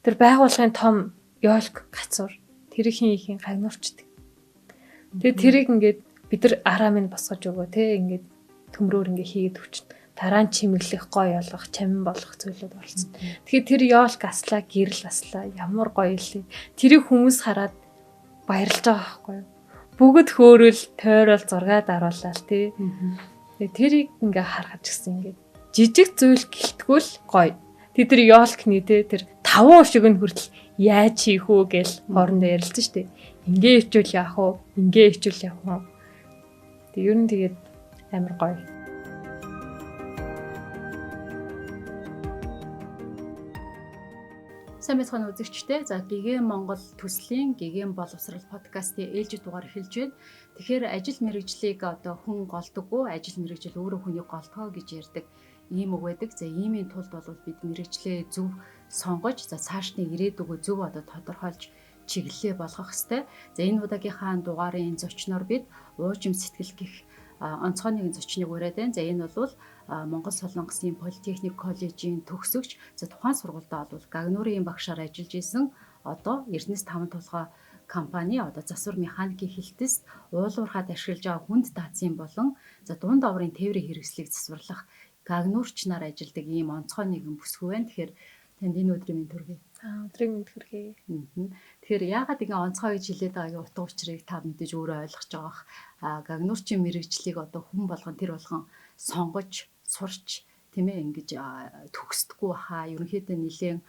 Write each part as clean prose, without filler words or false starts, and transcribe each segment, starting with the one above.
Тэр байгууллагын том ёлк гацуур тэр хин ихийн гагнуурчдаг. Тэгээ тэрийг ингээд бид нар араа минь босгож өгөө те, ингээд төмрөөр ингээд хийгээд өгчин. Дараа нь чимэглэх, гой олгох, чамин болгох зүйлүүд оролцсон. Тэгэхээр тэр ёлк аслаа, гэрэл аслаа, ямар гоё илээ. Тэрийг хүмүүс хараад баярлж байгаа байхгүй юу? Бүгд хөөрөл, тойрол, зураг даруулаад тий. Тэгээ тэрийг ингээ харахад ч гэсэн ингээд жижиг зүйл гэлтгүүл гоё. Тэг тэр ёлкны тий тэр таван шиг нь хүртэл яаж хийх үү гэл хоорондоо ярилцсан шүү дээ. Ингээ ичвэл яах вэ? Ингээ ичвэл яах вэ? Тэг ер нь тэгээд амар гоё. Сайн байцгаана үзэгчдээ. За, Гэгээн Монгол төслийн Гэгээн боловсрал подкастын ээлжид дугаар эхэлж байна. Тэгэхээр ажил мэргэжлийг одоо хүн голдоггүй, ажил мэргэжил өөрөө хүнийг голдгоо гэж ярьдаг ийм үг байдаг. За, иймийн тулд бол бид мэргэжлээ зөв сонгож, за цаашны ирээдүгөө зөв одоо тодорхойлж чиглэлээ болгох ёстой. За, энэ удаагийнхаа дугаарын зочноор бид уужим сэтгэл гэх онцгой нэгэн зочныг уриад байна. За, энэ бол Монгол Солонгосын Политехник коллежийн төгсөгч, за тухайн сургуульдаа бол гагнуурын багшаар ажиллаж исэн, одоо Эрдэнэс таван тулгай компани одоо засвар механикийн хилтэст уулуурхад ашиглаж байгаа хүнд даацын болон за дунд оврын тээврийн хэрэгслийг засварлах гагнуурч нар ажилладаг ийм онцгой нэгэн бүсгүй байна. Тэгэхээр танд энэ өдрийн мэнд хүргэе. Өдрийн мэнд хүргэе. Тэгэхээр яагаад ингэ онцгой гэж хэлээд байгаагийн утга учирыг та мэдээж өөрөө ойлгож байгаа бах. Гагнуурчийн мэргэжлийг одоо хүн болгон тэр болгон сонгож, сурч, тийм ээ, ингэж төгсдөггүй хаа. Ерөнхийдөө нэлээд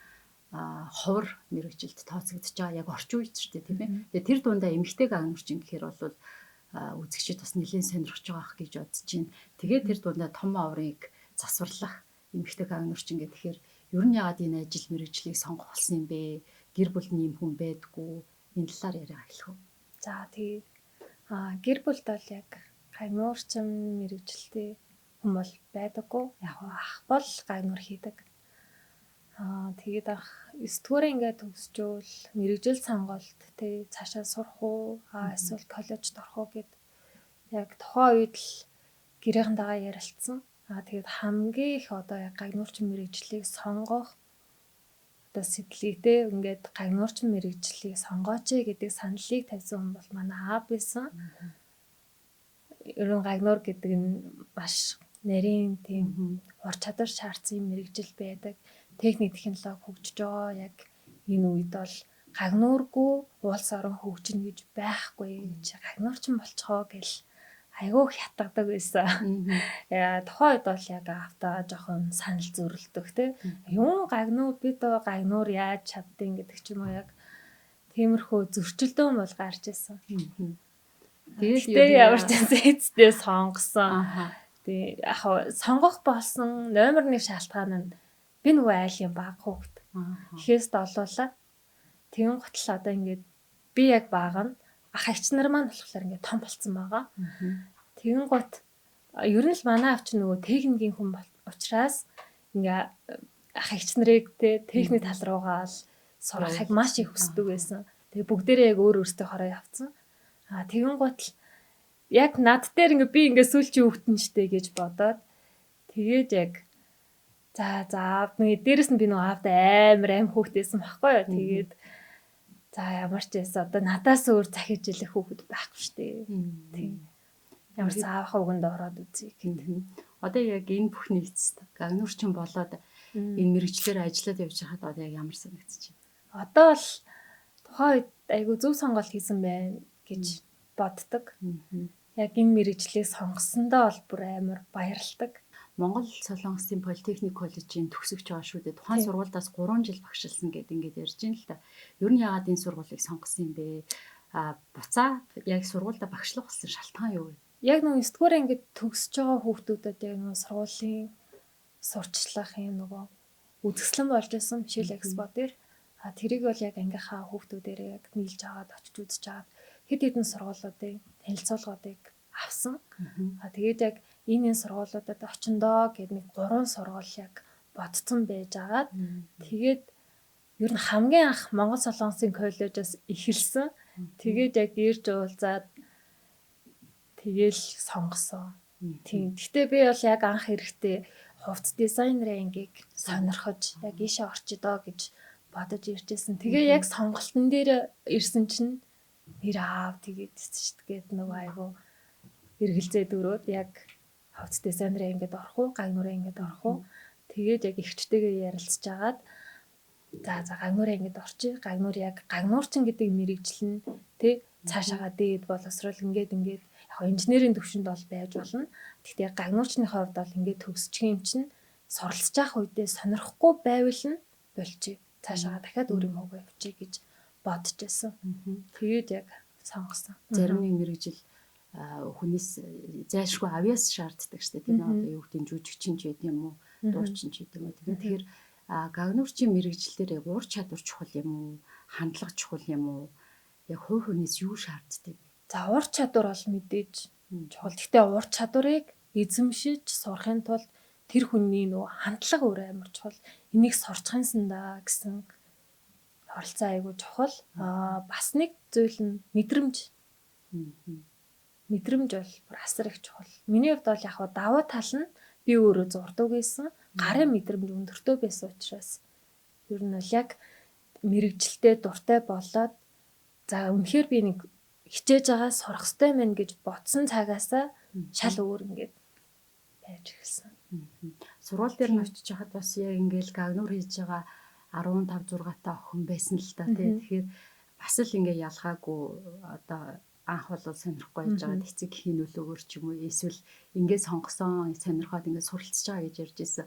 ховор мэргэжилд тооцогдож байгаа яг орчин үед ч тийм ээ. Тэгээ тэр дундаа эмэгтэй гагнуурчин гэхээр бол үзэгчид бас нэлээд сонирхож байгаа ах гэж бодож байна. Тэгээ тэр дундаа том оврыг засварлах эмэгтэй гагнуурчин гэх тэгэхээр ер нь яагаад энэ ажил мэргэжлийг сонгох болсон юм бэ? Гэр бүлд нь ийм хүн байдгүй. Энэ талаар яриа эхлэх үү? За, тэгээ гэр бүлд бол яг гагнуурчин мэргэжилтэй хүн бол байдаггүй. Яг ах бол гагнуур хийдэг. Тэгээд ах 9 дугаар ингээд төгсчөөл мэргэжил сонголт тий цаашаа сурах уу, эсвэл коллежид орох уу гэд яг тухайн үед л гэрийнхэнтэйгээ ярилцсан. Тэгээд хамгийн их одоо яг гагнуурчин мэргэжлийг сонгох одоо сэтгэлийг те ингээд гагнуурчин мэргэжлийг сонгооч гэдэг саналыг тавьсан хүн бол манай аав байсан. Ер нь гагнуур гэдэг нь маш нарийн тийм ур чадвар шаардсан юм мэргэжил байдаг. Техник технологи хөгжиж байгаа яг энэ үед бол гагнуургүй улс орон хөгжинэ гэж байхгүй гэж гагнуурчин болцгоо гэл айгүй хятгадаг байсан. Тухайн үед бол яг аавтаа жоохон санал зөрөлдөх те. Юун гагнуур бид гагнуур яаж чаддیں гэдэг ч юм уу, яг тиймэрхүү зөрчилдөөн бол гарч исэн. Тэгээд ямар ч эцэстээ сонгосон. Тэгээ яг сонгох болсон номер 1 шалтгаан нь би нөгөө айлын баг хүүхэд. Эхээс долуулаа. Тэгэн гутал одоо ингээд би яг баг нь ах эгч нар маань болохоор ингээд том болцсон байгаа. Тэгэн гут ер нь л манай аав чинь нөгөө техникийн хүн учраас ингээ ах эгч нарыг те техник тал руугаа л сургахыг маш их хүсдэг байсан. Тэгээ бүгдээрээ яг өөр өөртөө хороо явцсан. Тэгэн гут л яг над дээр ингээ би ингээ сүүлчийн хүүхдэн штэ гэж бодоод тэгээд яг за нэг дээрэс нь би нөгөө аавда амар аим хүүхдээсэн байхгүй юу. Тэгээд за ямар ч байсан одоо надаас өөр захиж илэх хүүхэд байхгүй штэ. Тийм. Ямар ч аавынхаа үгэнд ороод үзье гэдэг. Одоо яг энэ бүхний эцэст гагнуурчин болоод энэ мэргэжлээр ажиллаад явж байхад одоо яг ямар санагдчих вэ? Одоо л тухайн үед айгүй зөв сонголт хийсэн байна гэж боддог. Яг энэ мэргэжлийг сонгосондоо бол бүр амар баярлалдаг. Монгол Солонгосын Политехник коллежийн төгсөгч байгаа шүү дээ. Тухайн сургуульдаас 3 жил багшилсан гэдэг ингээд ярьж байна л та. Ер нь яагаад энэ сургуулийг сонгосон юм бэ? Буцаа яг сургуульдаа багшлах болсон шалтгаан юу вэ? Яг нөгөө 9 дугаар ангид төгсөж байгаа хүүхдүүдэд яг нөгөө сургуулийн сурчлах юм нөгөө үзэсгэлэн болж исэн Мишель Экспо дээр. Тэрийг бол яг ангийнхаа хүүхдүүдээрээ яг нийлж аваад очиж үзэж аваад хэд хэдэн сургуулиудын танилцуулгуудыг авсан. Тэгээд яг энэ сургуулиудад очиндоо гэд нэг 3 сургууль яг бодцсон байж агаад тэгээд ер нь хамгийн анх Монгол Солонгосын коллежоос эхэлсэн. Тэгээд яг ирж уулзаад тэгээл сонгосон. Тийм. Гэтэ би бол яг анх эрэхтэй хувцас дизайнерын ангийг сонирхож яг ийшээ орчдоо гэж бодож иржсэн. Тэгээ яг сонголтын дээр ирсэн чинь нэр аав тэгээд тэгээд нөгөө айгу эргэлзээ дөрөөд яг хувцас дизайнераа ингээд орох уу, гагнуураа ингээд орох уу. Тэгээд яг эгчтэйгээ ярилцж агаад за гагнуураа ингээд орчих. Гагнуур яг гагнуурчин гэдэг мэрэгжил нь тий цаашаага дээд боловсрол ингээд яг инженерийн төвшөнд бол байж болно. Гэхдээ гагнуурчны хувьд бол ингээд төгсчих юм чинь суралцж явах үедээ сонирхгүй байвал нь болчих. Цаашаага дахиад өөр юм уугаа явчих гэж бодож байсан. Тэгээд яг сонгосон. Зарим нэг мэрэгжил хүнээс зайлшгүй авьяас шаарддаг шүү дээ. Тийм ээ, одоо юу гэдэг нь жүжигчин ч байд юм уу, дуучин ч байд юм уу. Тэгэхээр гагнуурчийн мэрэгжил дээр яг ур чадвар чухал юм уу, хандлага чухал юм уу? Яг хувь хүнээс юу шаарддаг вэ? За, ур чадвар бол мэдээж чухал. Гэхдээ ур чадварыг эзэмшиж сурахын тулд тэр хүний нөгөө хандлага өөр амар чухал. Энийг сурчих юмсан да гэсэн оролцоо айгүй чухал. Бас нэг зүйл нь мэдрэмж. Мэдрэмж бол бүр асар их чухал. Миний хувьд бол яг давуу тал нь би өөрөө зурдаг байсан. Гарын мэдрэмж өндөртөө байсан учраас ер нь бол яг мэрэгжилтэй дуртай болоод за үнэхээр би нэг хичээж байгаа сурах ёстой мэн гэж бодсон цагаасаа шал өөр ингээд байж эхэлсэн. Сургууль дээр нь очиж хахад бас яг ингээл гагнуур хийж байгаа 15 6 та охин байсан л та тий. Тэгэхээр бас л ингээ ялгаагүй одоо анх бол сонирхгүй байж байгаа эцэг эхийн нөлөөгөөр ч юм уу эсвэл ингээ сонгосон сонирхоод ингээ суралцж байгаа гэж ярьж ирсэн.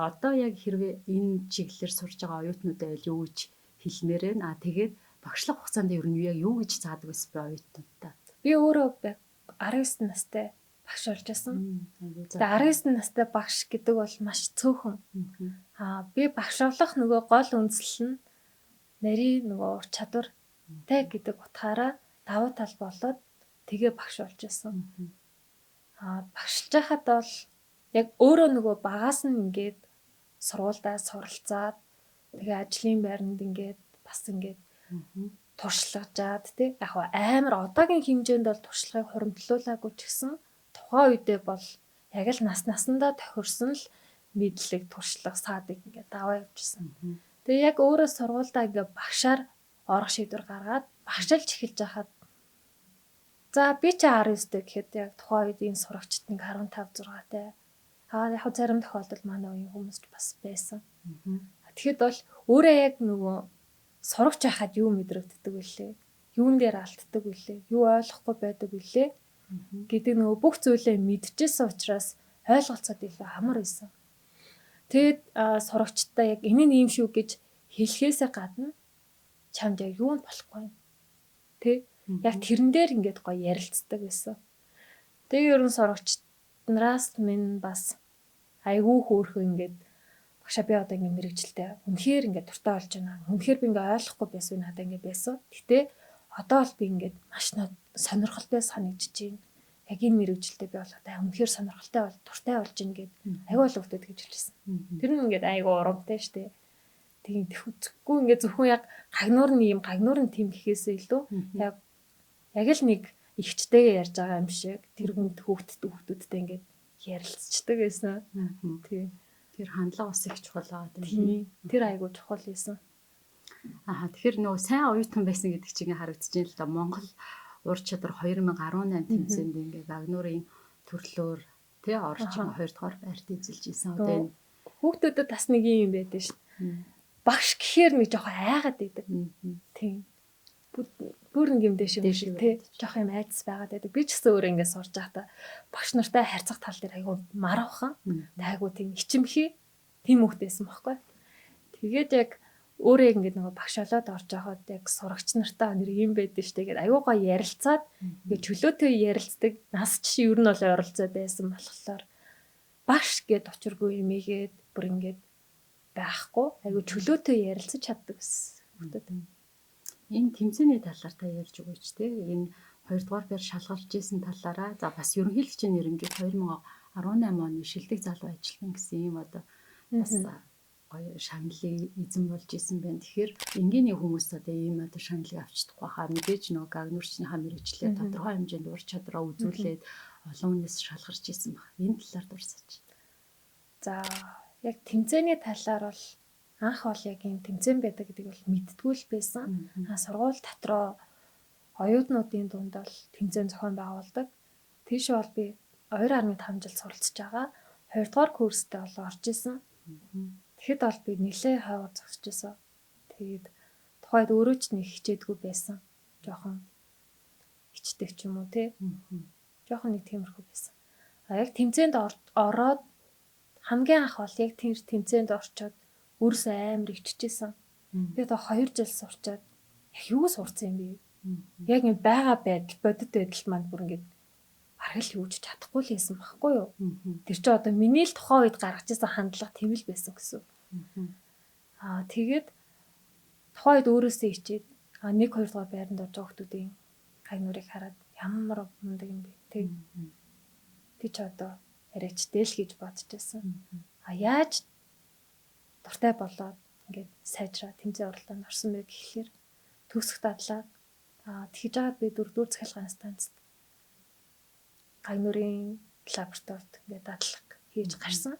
Одоо яг хэрвээ энэ чиглэлээр сурж байгаа оюутнуудаа юу гэж хэлмээр байна? Аа тэгээд багшлах хугацаанд ер нь яг юу гэж заадаг байсан бэ оюутнуудаа? Би өөрөө 19 настай багш болж байсан. Тэгээ 19 настай багш гэдэг бол маш цөөхөн. Би багш болох нөгөө гол үндсэл нь нарийн нөгөө ур чадвартай гэдэг утгаараа давуу тал болоод тэгээ багш болж байсан. Багшилж байхад бол яг өөрөө нөгөө багаас нь ингээд сургуульдаа суралцаад тэгээ ажлын байранд ингээд бас ингээд туршлагажаад тий яг амар одоогийн хэмжээнд бол туршлагыг хуримтлуулаагүй ч гэсэн тухайн үедээ бол яг л нас насандаа тохирсон л мэдлэг туршлага саадыг ингээд даваа явчихсан. Тэгээ яг өөрөө сургуульдаа ингээд багшаар орох шийдвэр гаргаад багшилж эхэлж байхад за би чи 19-тэй гэхэд яг тухайн үед энэ сурагчид нэг 15 6-тай. Яг зарим тохиолдолд манай үеийн хүмүүс ч бас байсан. Тэгэхэд бол өөрөө яг нөгөө сурагч байхад юу мэдрэгддэг вүлээ? Юун дээр алддаг вүлээ? Юу ойлгохгүй байдаг вүлээ? Гэдэг нөгөө бүх зүйлээ мэдчихсэн учраас ойлголцоод илүү амар байсан. Тэгээд сурагчдаа яг энэ нь ийм шүү гэж хэлэхээсээ гадна чамд яг юу нь болохгүй юм. Тэ? Яг тэрэн дээр ингээд гоё ярилцдаг байсан. Тэгээ ерөн сурагчд нараас минь бас айгүй хөөрхөн ингээд багшаа би одоо ингээд мэрэгжилтэй үнэхээр ингээд дуртай болж байна. Үнэхээр би ингээд ойлгохгүй байсан надад ингээд байсан. Гэтэ одоо бол би ингээд маш сонирхолтой санагдаж байна. Яг энэ мэрэгжилтэй би бол одоо үнэхээр сонирхолтой бол дуртай болж байна гэд айгүй олон хүмүүс гэж хэлжсэн. Тэр нь ингээд айгүй урамтай штэ. Тийм тэхгүй ингээд зөвхөн яг гагнуур нь юм гагнуур нь тийм гэхээсээ илүү яг л нэг ихчтэйгээ ярьж байгаа юм шиг тэр хүнд хүүхдүүдтэй ингээд ярилцчихдаг байсан. Тийм. Тэр хандлага бас их чухал байгаа тийм. Тэр айгүй чухал байсан. Аа тэгэхээр нөгөө сайн оюутан байсан гэдэг чинь ингээ харагдаж байна л да. Монгол ур чадвар 2018 тэмцээнд ингээ гагнуурын төрлөөр тий орж 2 дугаар байрт эзэлж исэн. Одоо энэ хүүхдүүдэд бас нэг юм байдаг шүү дээ. Багш гэхээр нэг жоохон айгаад байдаг. Тийм. Бүр нэг юм дэш юм шиг тий. Жоох юм айдас байгаад байдаг. Би ч гэсэн өөрөө ингээд сурж байхдаа багш нартай харьцах тал дээр айгүй марвхан, айгүй тийм ичимхий тийм хүүхдээсэн байхгүй. Тэгээд яг өөрөө ингээд нөгөө багш болоод орж байхад яг сурагч нартай нэр юм байдаг штэ гээд айгүй гоё ярилцаад ингээд чөлөөтэй ярилцдаг. Нас чи ер нь бол ойролцоо байсан болохоор багш гээд учиргүй юмээгээд бүр ингээд байхгүй айгүй чөлөөтэй ярилцаж чаддаг гэсэн хүүхдүүд. Энэ тэмцээний талаар та ярьж өгөөч те. Энэ 2 дугаар байр шалгалж исэн талаараа за бас ерөнхийлөгчийн нэрэмжит 2018 оны шилдэг залуу ажилтан гэсэн ийм одоо бас гоё шагналыг эзэн болж исэн байна. Тэгэхээр энгийн хүмүүс одоо ийм одоо шагналыг авч чадахгүй хаа мэдээж нөгөө гагнуурчныхаа мэрэгчлэр тодорхой хэмжээнд ур чадвараа үзүүлээд олон хүнээс шалгарч исэн баг. Энэ талаар дурсаж. За яг тэмцээний талаар бол Анх бол яг юм тэмцээн байдаг гэдгийг бол мэддгүй л байсан. Сургууль дотроо оюутнуудын дунд бол тэмцээн зохион байгуулдаг. Тийш бол би 2.5 жил суралцж байгаа. 2 дугаар курстэй бол орж исэн. Тэгэхэд бол би нэлээ хойгоор зогсож исэн. Тэгээд тухайд өөрөө ч нэг хичээдгүй байсан. Жохон хичдэг ч юм уу те. Жохон нэг тиймэрхүү байсан. А яг тэмцээнд ороод хамгийн анх бол яг тэр тэмцээнд орчоод өөрөөсөө амар иччихсэн. Би одоо 2 жил сурчаад яг юу сурцсан юм бэ? Яг ингэ байгаа байдал, бодит байдал маань бүр ингэ бараг л юу ч чадахгүй л байсан байхгүй юу? Тэр чинь одоо миний л тухайн үед гаргаж ирсэн хандлага тийм л байсан гэсэн. Аа тэгээд тухайн үед өөрөөсөө ичээд 1 2 дугаар байранд орж байгаа хүмүүсийн гагнуурыг хараад ямар мундаг юм бэ? Тэг. Би ч одоо арайчтэй л гэж бодож байсан. А яаж дуртай болоод ингээд сайжраа тэмцээн уралдаанд орсон бэ гэхлээр төгсөх дадлаа тэгж жагаад би дөрөвдүгээр захиалгын станцд гагнуурын лабораторид ингээд дадлага хийж гарсан.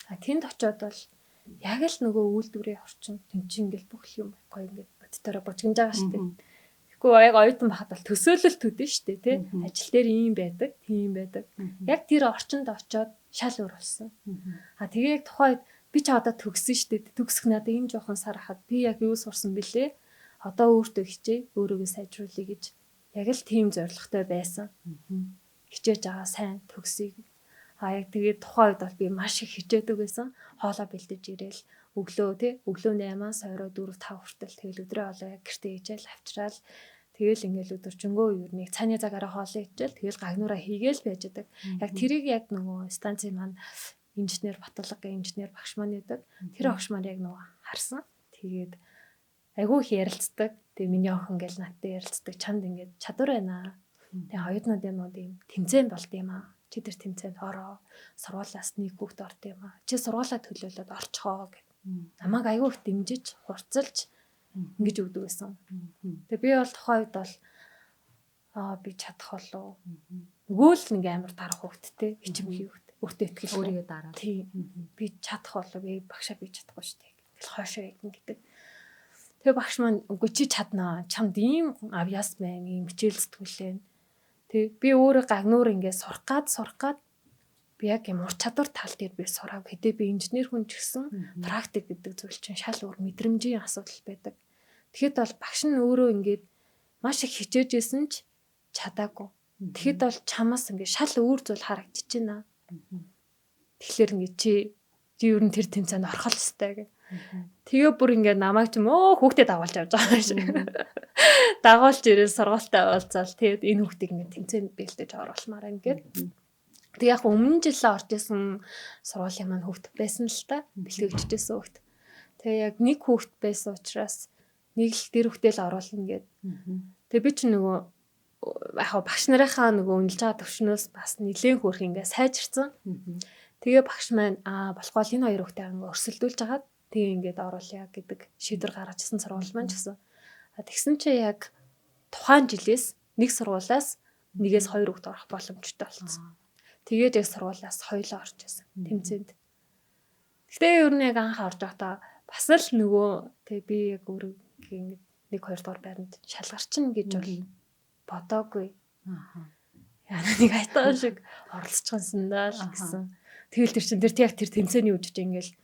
А тэнд очиод бол яг л нөгөө үйлдвэрийн орчин тэнд чинь ингээд бүх юм гоё ингээд бодтороо бужигнж байгаа шүү дээ. Тэгэхгүй яг оюутан байхад бол төсөөлөл төдөн шүү дээ, тий. Ажил дээр ийм байдаг, тийм байдаг. Яг тэр орчинд очиод шал өөр болсон. А тэгээ яг тухайд би ч одоо төгссөн шүү дээ. Төгсөх надад энэ жоохон сар хахад би яг юу сурсан бэлээ? Одоо өөртөө хичээ, өөрийгөө сайжруулъя гэж яг л тийм зорилготой байсан. Хичээж байгаа сайн төгсөе. А яг тэгээд тухайн үед бол би маш их хичээдэг байсан. Хоолоо бэлдэж ирээл өглөө тий өглөө 8-аас орой 4 5 хүртэл тэгэл өдрөө хоолоо яг гэртээ хийжээл авчраал тэгэл ингээл өдөржингөө ер нь цааны цагаараа хоолоо ичээл тэгэл гагнуураа хийгээл байж байгаа. Яг тэрийг яг нөгөө станцын маань инженер Баталга гэх инженер багш маань байдаг. Тэр багш маань яг нөгөө харсан. Тэгээд айгүй их ярилцдаг. Тэгээ миний охин ингээл надтай ярилцдаг. Чамд ингээд чадвар байна. Тэгээ оюутнуудын нууд юм тэмцээн болд юм аа. Чи тэр тэмцээнд ороо. Сургуулиас нэг хүүхд орд юм аа. Чи сургуулаа төлөөлөөд орчихоо гэд. Намайг айгүй их дэмжиж, хурцлж ингэж өгдөг байсан. Тэгээ би бол тухайн үед бол би чадах болов. Нөгөө л нэг амар дарах хүүхэдтэй, хичмхий хүүхэд. Өөртөө итгэл өөрийгөө дараад. Тийм. Би чадах болов. Би багшаа би чадахгүй шүү дээ. Ингээл хойшоо ингэдэг. Тэгээ багш маань үгүй чи чаднаа. Чамд ийм авьяас байна, ийм хичээл зүтгүүлээ. Тэг би өөрөө гагнуур ингээд сурах гад би яг юм ур чадвар тал дээр би сурав. Хэдий би инженер хүн ч гэсэн практик гэдэг зүйл чинь шал өөр мэдрэмжийн асуудал байдаг. Тэгэхэд бол багш нь өөрөө ингээд маш их хичээж исэн ч чадаагүй. Тэгэхэд бол чамаас ингээд шал өөр зүйл харагдчихэж байна. Тэгэхээр ингээд чи ер нь тэр тэмцээнд орох л ёстой гэх. Тэгээ бүр ингээд намайг ч юм өө хүүхдээ дагуулж явж байгаа юм шиг. Дагуулж ирэл сургуультай уулзаал тэгээд энэ хүүхдийг ингээд тэмцээнд бэлдэж оруулмаар байна гэд. Тэг яг өмнө жил орж исэн сургуулийн маань хүүхд байсан л та бэлтгэгдчихсэн хүүхд. Тэгээ яг нэг хүүхд байсан учраас нэг л тэр хүүхдээ л оруулна гэд. Тэгээ би ч нөгөө яг багш нарынхаа нөгөө үнэлж байгаа төвшнөөс бас нэлээд хөөрх ингээд сайжирсан. Тэгээ багш маань болохгүй л энэ хоёр хүүхдээ ингээд өрсөлдүүлж хагаад тэгээ ингээд оруулъя гэдэг шийдвэр гаргажсэн сургууль маань ч гэсэн. Тэгсэн чи яг тухайн жилээс нэг сургуулиас нэгээс хоёр хүүхд орох боломжтой болсон. Тэгээд яг сургуулиас хоёулаа орж исэн тэмцээнд. Гэтэ ер нь яг анх орж байхдаа бас л нөгөө тэг би яг өөрөө ингээд 1 2 дугаар байранд шалгарчин гэж бол бодоогүй. Яа нэг айтаа шиг оролцчихсон даа л гэсэн. Тэгэл тэр чин тэр яг тэр тэмцээний үжиж ингээл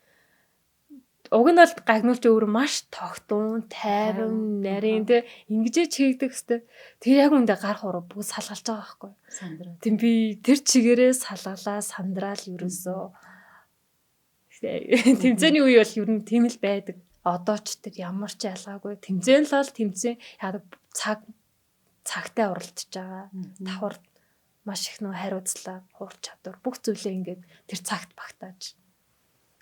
уг нь бол гагнуулч өөр маш тогтун, тайван, нарийн тэ ингэж чигдэг хэвээр. Тэр яг үндэ гар хуруу бүгд салгалж байгаа байхгүй. Сандраа. Тийм би тэр чигээрээ салгалаа, сандраал ерөөсөө. Тэмцээний үе бол ер нь тийм л байдаг. Одоо ч тэр ямар ч ялгаагүй. Тэмцээн л бол тэмцээн. Яг цагтай уралдаж байгаа. Давхар маш их нөө хариуцлага, хур чадвар бүх зүйлээ ингээд тэр цагт багтааж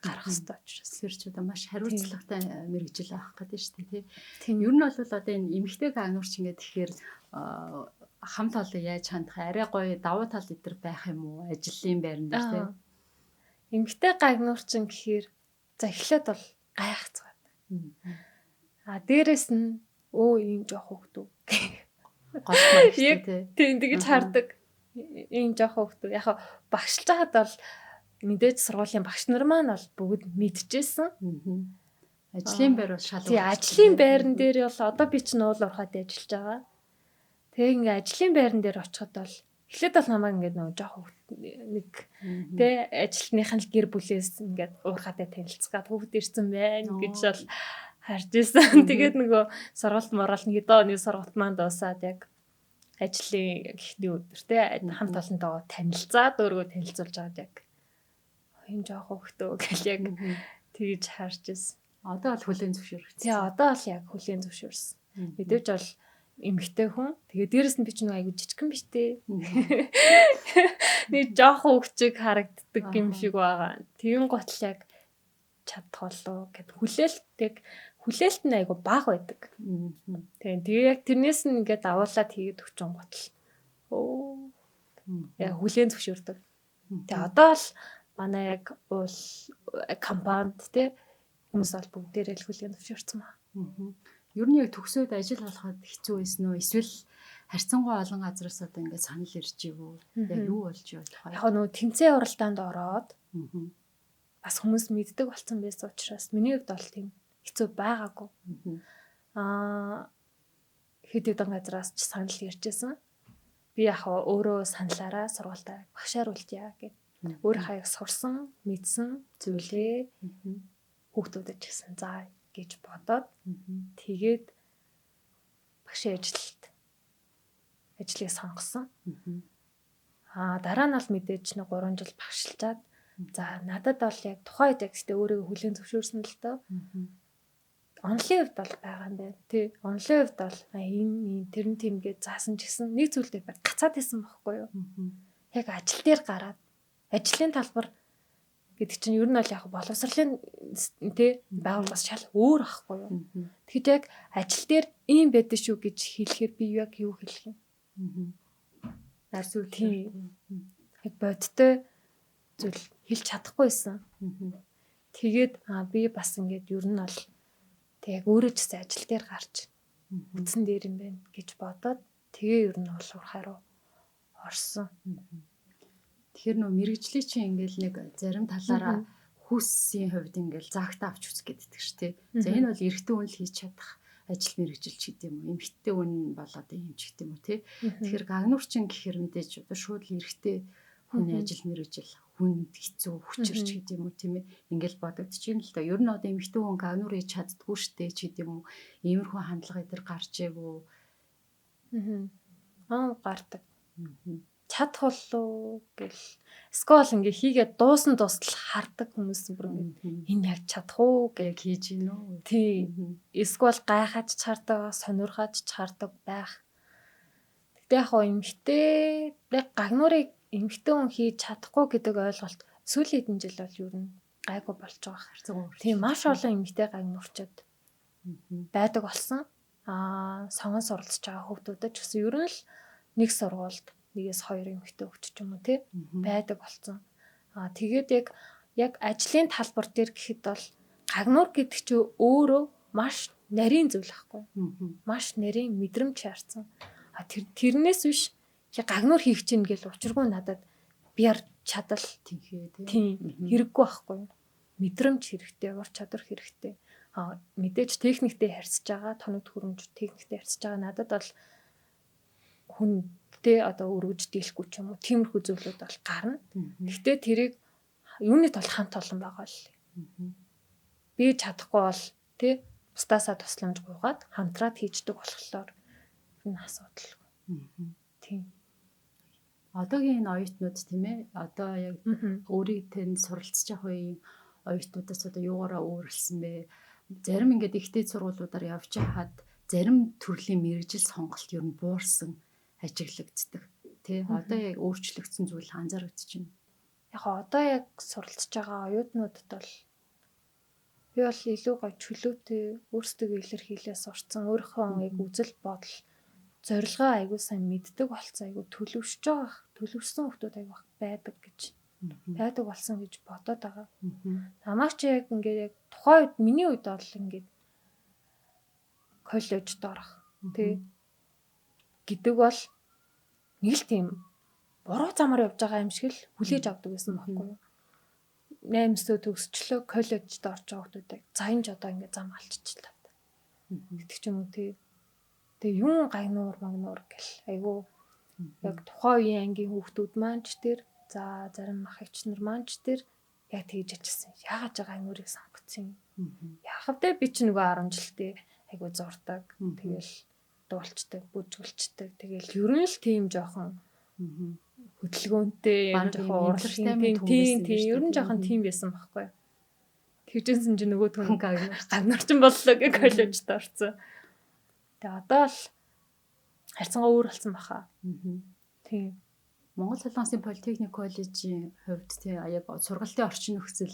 гарах хэрэгтэй учраас. Тэр ч одоо маш хариуцлагатай мэргэжил авах гэдэг шүү дээ, тий. Ер нь бол одоо энэ эмэгтэй гагнуурч ингээд тэгэхээр хамт олон яаж хандах, арай гоё давуу тал өдр байх юм уу ажлын байран дээр тий. Эмэгтэй гагнуурчин гэхээр за эхлээд бол гайхацгаад. А дээрэс нь ийм жоох хөвгт үү. Голтмаар шүү дээ, тий. Тийм тэгж хардаг. Ийм жоох хөвгт үү. Яг багшилж байхад бол Мэдээж сургуулийн багш нар маань бол бүгд мэдчихсэн. Ажлын байр бол шал. Тий, ажлын байран дээр бол одоо би чинь уул уурхайд ажиллаж байгаа. Тэгээ ингээ ажлын байран дээр очиход бол эхлээд бол намайг ингээд нөгөө жоох нэг тэ ажилтных нь гэр бүлээс ингээд уурхайтай танилцах гад хүүхд ирсэн байна гэж бол харж исэн. Тэгээд нөгөө сургалт морал нэг хэдэн оны сургалт маань дуусаад яг ажлын эхний өдөр тэ хамт олонтойгоо танилцаад өөрийгөө танилцуулж байгаад яг энэ жоох хүүхдөө гэл яг тэгж харж исэн. Одоо бол хүлээн зөвшөөрсөн. Тий, одоо бол яг хүлээн зөвшөөрсөн. Мэдээж бол эмэгтэй хүн. Тэгээ дээрэс нь би ч нэг айгу жижигхэн биш дээ. Нэг жоох хүүхчиг харагддаг юм шиг байгаа. Тэгэн готл яг чадах болов гэд хүлээлт яг хүлээлт нь айгу бага байдаг. Тэгээ яг тэрнээс нь ингээд давуулаад хийгээд өгчөн готл. Өө. Яг хүлээн зөвшөөрдөг. Тэгээ одоо л манай яг уул компанид те хүмүүс бол бүгдээрээ л хүлээн зөвшөөрсөн ба. Ер нь яг төгсөөд ажил олоход хэцүү байсан уу? Эсвэл харьцангуй олон газараас одоо ингээд санал ирж ив үү? Яг юу болж байх вэ? Яг нөгөө тэмцээн уралдаанд ороод бас хүмүүс мэддэг болсон байсан учраас миний хувьд бол тийм хэцүү байгаагүй. Хэд хэдэн газараас ч санал иржсэн. Би яг өөрөө саналаараа сургуультаа багшаар үлдъя гэд. Өөрийнхөө яг сурсан, мэдсэн зүйлээ хүүхдүүдэд ч гэсэн заа гэж бодоод тэгээд багшийн ажлыг сонгосон. Дараа нь бол мэдээж нэг 3 жил багшилчаад за надад бол яг тухайн үед яг гэхдээ өөрийгөө хүлээн зөвшөөрсөн л доо. Онлын хувьд бол байгаа юм байна. Тий, онлын хувьд бол энэ тэр нь тийм гэж заасан ч гэсэн нэг зүйлдээ гацаад байсан байхгүй юу? Яг ажил дээр гараад ажлын талбар гэдэг чинь ер нь бол яг боловсролын тий байгууллагаас шал өөр байхгүй юу? Тэгэхэд яг ажил дээр ийм байдаг шүү гэж хэлэхээр би яг юу хэлэх юм? Тийм. Яг бодтой зүйл хэлж чадахгүй байсан. Тэгээд би бас ингээд ер нь бол тэг яг өөрөө ч гэсэн ажил дээр гарч үтсэн дээр юм байна гэж бодоод тэгээ ер нь бол урхай руу орсон. Тэгэхээр нөө мэргэжлийн чинь ингээл нэг зарим талаараа хүүсийн хувьд ингээл заагтаа авч үзэх гэдэг шүү дээ. За энэ бол эрэгтэй хүн л хийж чадах ажил мэргэжил ч гэдэг юм уу. Эмэгтэй хүн бол одоо юм ч гэдэг юм уу тий. Тэгэхээр гагнуурчин гэхээр мэдээж одоо шууд л эрэгтэй хүний ажил мэргэжил хүнд хэцүү хүчирч гэдэг юм уу тийм ээ. Ингээл бодогдчих юм л да. Ер нь одоо эмэгтэй хүн гагнуур хийж чаддгүй шүү дээ ч гэдэг юм уу. Иймэрхүү хандлага эдэр гарч ээвүү. Гардаг. Чадах болов гэл скол ингээ хийгээд дуусан дуустал хардаг хүмүүс бүр ингээ энэ яг чадах уу гэж хийж гин үү. Тий. Эсвэл гайхаж ч хардаг, сонирхож ч хардаг байх. Гэтэ яг хоо эмэгтэй яг гагнуурыг эмэгтэй хүн хийж чадахгүй гэдэг ойлголт сүүлийн хэдэн жил бол ер нь гайгүй болж байгаа хэрэг. Тийм, маш олон эмэгтэй гагнуурчид байдаг болсон. Сонгон суралцж байгаа хүүхдүүдэд ч гэсэн ер нь л нэг сургуульд 1-2 эмэгтэй хөгч ч юм уу тий байдаг болсон. Тэгээд яг ажлын талбар дээр гэхэд бол гагнуур гэдэг чинь өөрөө маш нарийн зүйл байхгүй. Маш нарийн мэдрэмж шаардсан. Тэрнээс биш гагнуур хийх чинь гэл учиргүй надад биар чадал тэнхээ тий хэрэггүй байхгүй. Мэдрэмж хэрэгтэй, ур чадвар хэрэгтэй. Мэдээж техниктэй харьцаж байгаа, тоног төхөөрөмж техниктэй харьцаж байгаа надад бол хүнтэй одоо өргөж дийлэхгүй ч юм уу тиймэрхүү зүйлүүд бол гарна. Гэхдээ тэрийг юуны тул хамт олон байгаа л. Би чадахгүй бол тий бусдаасаа тусламж гуйгаад хамтраад хийждэг болохоор энэ асуудалгүй. Тийм. Одоогийн энэ оюутнууд тийм ээ одоо яг өөрийг тэнд суралцж явах үеийн оюутнуудаас одоо юугаараа өөрлөсөн бэ? Зарим ингээд ихтэй сургуулиудаар явж байхад зарим төрлийн мэргэжил сонголт ер нь буурсан ажиглагддаг. Тэ одоо яг өөрчлөгдсөн зүйл анзаарэгдэж байна. Яг одоо яг суралцж байгаа оюутнуудад бол би бол илүү гоё чөлөөтэй өөрсдөө илэрхийлээ сурцсан, өөрийнхөө яг үзэл бодол зорилгоо айгуу сайн мэддэг болсон, айгуу төлөвшөж байгаа, төлөвшсөн хүмүүс айгуу байдаг гэж байдаг болсон гэж бодоод байгаа. Намайг чи яг ингээд яг тухайн үед миний үед бол ингээд коллежид орох тий гэдэг бол нэг л тийм буруу замаар явж байгаа юм шиг л хүлээж авдаг байсан байхгүй юу. 8-9 төгсчлөө коллежид орж байгаа хүмүүсийг за энэ ч одоо ингээд зам алччихлаа гэдэг ч юм уу тий. Тэгээ юун гагнуур магнуур гэл айгүй яг тухайн үеийн ангийн хүүхдүүд маань ч тэр за зарим ах эгч нар маань ч тэр яг тэгж ажилласан. Яагаад ч гагнуурыг сонгоцсон юм. Яахав те би ч нөгөө 10 жилдээ айгүй зурдаг. Тэгэл дуулцдаг, бүжгэлцдэг. Тэгэл ер нь л тийм жоохон хөдөлгөөнтэй юм жоохон урлагийн тийм тийм ер нь жоохон тийм байсан байхгүй. Тэгжсэн чинь нөгөө түн гагнарчин боллоо гэх коллежид орсон. Тэгээ одоо л харьцангуй өөр болсон баха. Тийм. Монгол Солонгосын политехник коллежийн хувьд тий яг сургалтын орчин нөхцөл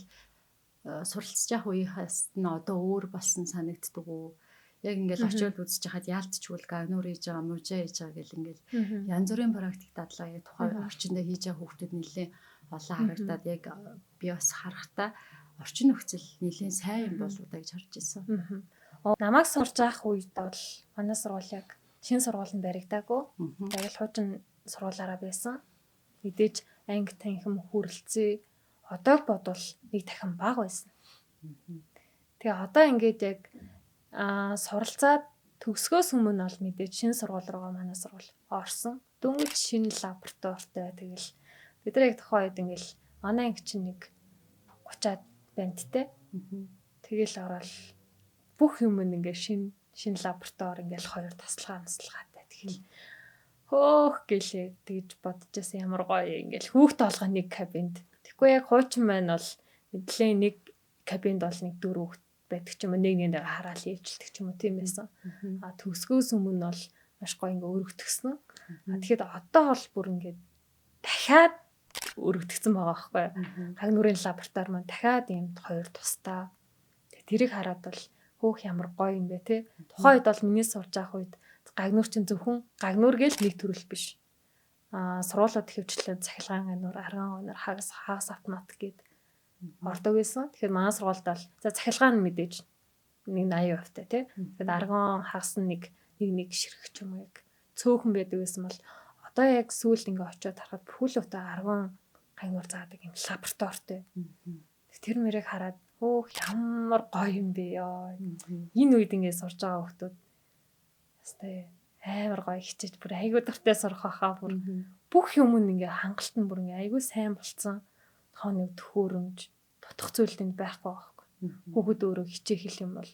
суралцж явах үеийнхээс нь одоо өөр болсон санагддаг уу? Яг ингээл очиод үзэж хахад яалтчгүй гагнуур хийж байгаа, мужаа хийж байгаа гэл ингээл янз бүрийн практик дадлага яг тухайн орчиндөө хийж байгаа хүүхдүүд нэлээд олон харагдаад яг би бас харахтаа орчин нөхцөл нэлээд сайн юм болов уу гэж харж ирсэн. Намайг сурж авах үед бол манай сургууль яг шинэ сургууль нь баригдаагүй. Яг л хуучин сургуулаараа байсан. Мэдээж анги танхим хүрэлцээ одоо бодвол нэг дахин бага байсан. Тэгээ одоо ингээд яг суралцаад төгсгөөс өмнө бол мэдээж шинэ сургууль руугаа манай сургууль орсон. Дөнгөж шинэ лабораторитой. Тэгэл бид нар яг тухайн үед ингээл манай анги чинь нэг 30-аад бандтай. Тэгэл ороод бүх юм ингээ шинэ лаборатори ингээл хоёр тасалгаа маслахаатай. Тэгэл хөөх гэлээ тэгж бодож байсан, ямар гоё ингээл хүүхд толгой нэг кабинд. Тэгэхгүй яг хуучин маань бол мэдлээ нэг кабинд бол нэг дөрөв хүүхд байдаг ч юм уу, нэг нэг хараал ээлжилдэг ч юм уу тийм байсан. А төгсгөөс өмнө бол маш гоё ингээ өргөтгсөн. А тэгэхэд одоо бол бүр ингээ дахиад өргөтгсөн байгаа байхгүй. Гагнуурын лаборатори маань дахиад ийм хоёр тусдаа. Тэрийг хараад бол хөөх ямар гоё юм бэ те. Тухайн үед бол миний сурж авах үед гагнуур чинь зөвхөн гагнуур гээл нэг төрөл биш. Аа сургуулиуд хөвчлээ цахилгаан гагнуур, арган гагнуур, хагас хагас автомат гээд ордог байсан. Тэгэхээр манай сургуульд бол за цахилгаан мэдээж нэг 80% та тий. Тэгэхээр арган хагас нь нэг нэг ширхэг ч юм уу яг цөөхөн байдаг байсан бол одоо яг сүүлд ингээ очиод харахад бүхэл бүтэн арган гагнуур заадаг юм лабораторитой. Тэр мөрийг хараад хөөх ямар гоё юм бэ ёо. Энэ үед ингээ сурж байгаа хүмүүс хэвээ амар гоё хичээж бүр айгүй дуртай сурах байхаа бүр бүх юм ингээ хангалт нь бүр ингээ айгүй сайн болцсон. Тоо нэг төхөөрөмж дутах зүйл тэнд байхгүй байхгүй. Хүүхэд өөрөө хичээх юм бол.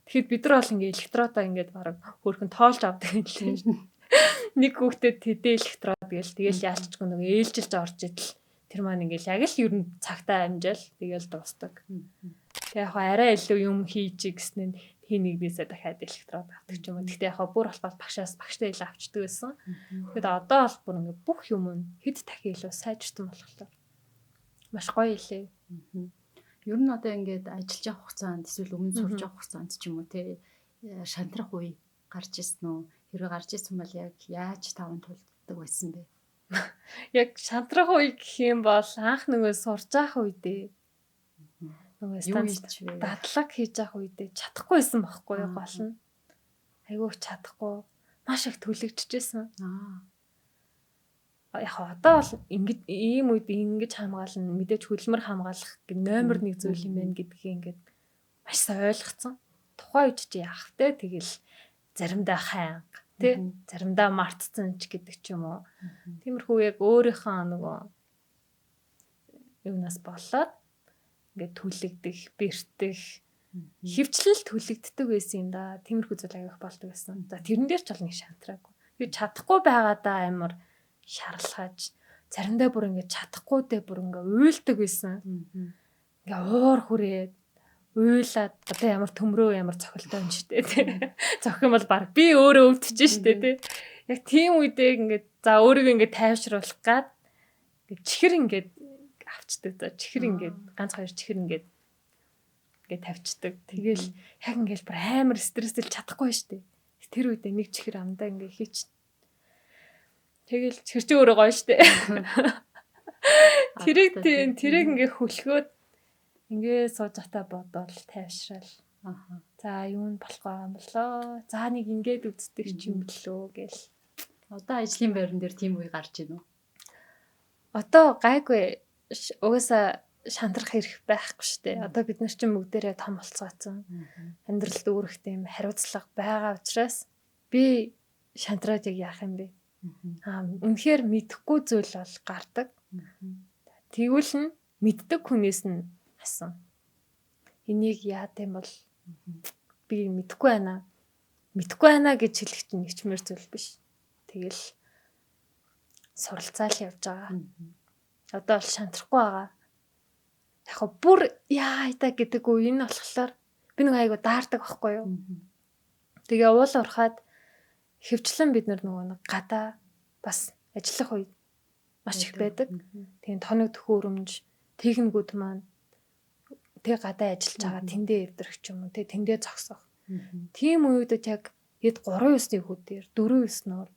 Тэгэхэд бид нар бол ингээ электродоо ингээд бараг хөөрхөн тоолж авдаг юм лээ. Нэг хүүхдэд тэдээ электрод гээл тэгэл яалчгүй нэг ээлжилж орж идэл тэр маань ингээл яг л ер нь цагтаа амжаал тэгэл дуустдаг. Тэгээ яг арай илүү юм хийж гисэн нь хин нэгнээсээ дахиад электрод авдаг ч юм уу. Гэхдээ яг бүр болохоор багшаас багштай илүү авчдаг байсан. Тэгэхэд одоо бол бүр ингээ бүх юм нь хэд дахин илүү сайжирсан болохоор маш гоё илээ. Ер нь одоо ингээд ажиллаж явах хугацаанд эсвэл өмнө сурж явах хугацаанд ч юм уу те шантрах үе гарч ирсэн үү? Хэрвээ гарч ирсэн бол яг яаж таван тулддаг байсан бэ? Яг шантрах үе гэх юм бол анх нөгөө сурж явах үедээ нөгөө дадлаг хийж явах үедээ чадахгүй байсан байхгүй юу гол нь. Айгүй чадахгүй маш их түлэгдэжсэн. Яг одоо бол ингэж ийм үед ингэж хамгаална мэдээж хөдөлмөр хамгаалах гэх номер 1 зүйл юм байна гэдгийг ингээд маш сайн ойлгоцсон. Тухайн үед чи яах вэ? Тэгэл заримдаа хайнга тий заримдаа мартцсан ч гэдэг ч юм уу. Тиймэрхүү яг өөрийнхөө нөгөө юунаас болоод ингээд түлэгдэх, бэртэх, хөвчлөл түлэгддэг байсан юм да. Тиймэрхүү зүйл аяг болдог байсан. За тэрэн дээр ч бол нэг шантраагүй. Би чадахгүй байгаадаа амар шаралхаж заримдаа бүр ингээд чадахгүй дээ бүр ингээд уйлдаг байсан. Ингээ уур хүрээд уйлаад одоо ямар төмрөө ямар цохилтой юм штэ тий. Цохих юм бол баг би өөрөө өвдөж штэ тий. Яг тийм үедээ ингээд за өөрийгөө ингээд тайвшруулах гад ингээд чихэр ингээд авчдаг. За чихэр ингээд ганц хоёр чихэр ингээд ингээд тавьчихдаг. Тэгэл яг ингээд бүр амар стрессэл чадахгүй штэ. Тэр үедээ нэг чихэр амдаа ингээд хийч. Тэгэл чихэр чи өөрөө гоё штэ. Тэрийг тийм тэрийг ингээд хөлхөөд ингээ сууж хата бодоол тайвшрал. За юу нь болох байгаа юм болоо. За нэг ингээд үздэг ч юм лөө гэл. Одоо ажлын байран дээр тийм үе гарч ийн үү? Одоо гайгүй. Угаасаа шантрах хэрэг байхгүй шүү дээ. Одоо бид нар чинь бүгдээрээ том болцооцсон. Амьдралд өөрөх тийм хариуцлага байгаа учраас би шантраад яг яах юм бэ? Үнэхээр мэдэхгүй зүйл бол гардаг. Тэгвэл нь мэддэг хүнээс нь асан. Энийг яад юм бол би мэдэхгүй байна. Мэдэхгүй байна гэж хэлэх чинь нэгчмэр зүйл биш. Тэгэл суралцаал явж байгаа. Одоо бол шантрахгүй байгаа. Яг хөө бүр яа та гэдэг үе энэ болохоор би нэг айгу даардаг байхгүй юу. Тэгээ уул уурхаад хөвчлэн бид нар нөгөө нэг гадаа бас ажиллах үе маш их байдаг. Тийм тоног төхөөрөмж, техникүүд маань тэг гадаа ажиллаж байгаа тэндээ эвдрэх ч юм уу, тэг тэндээ зогсох. Тийм үеүүдэд яг хэд 3-9-ний хүүдээр 4-9-ноор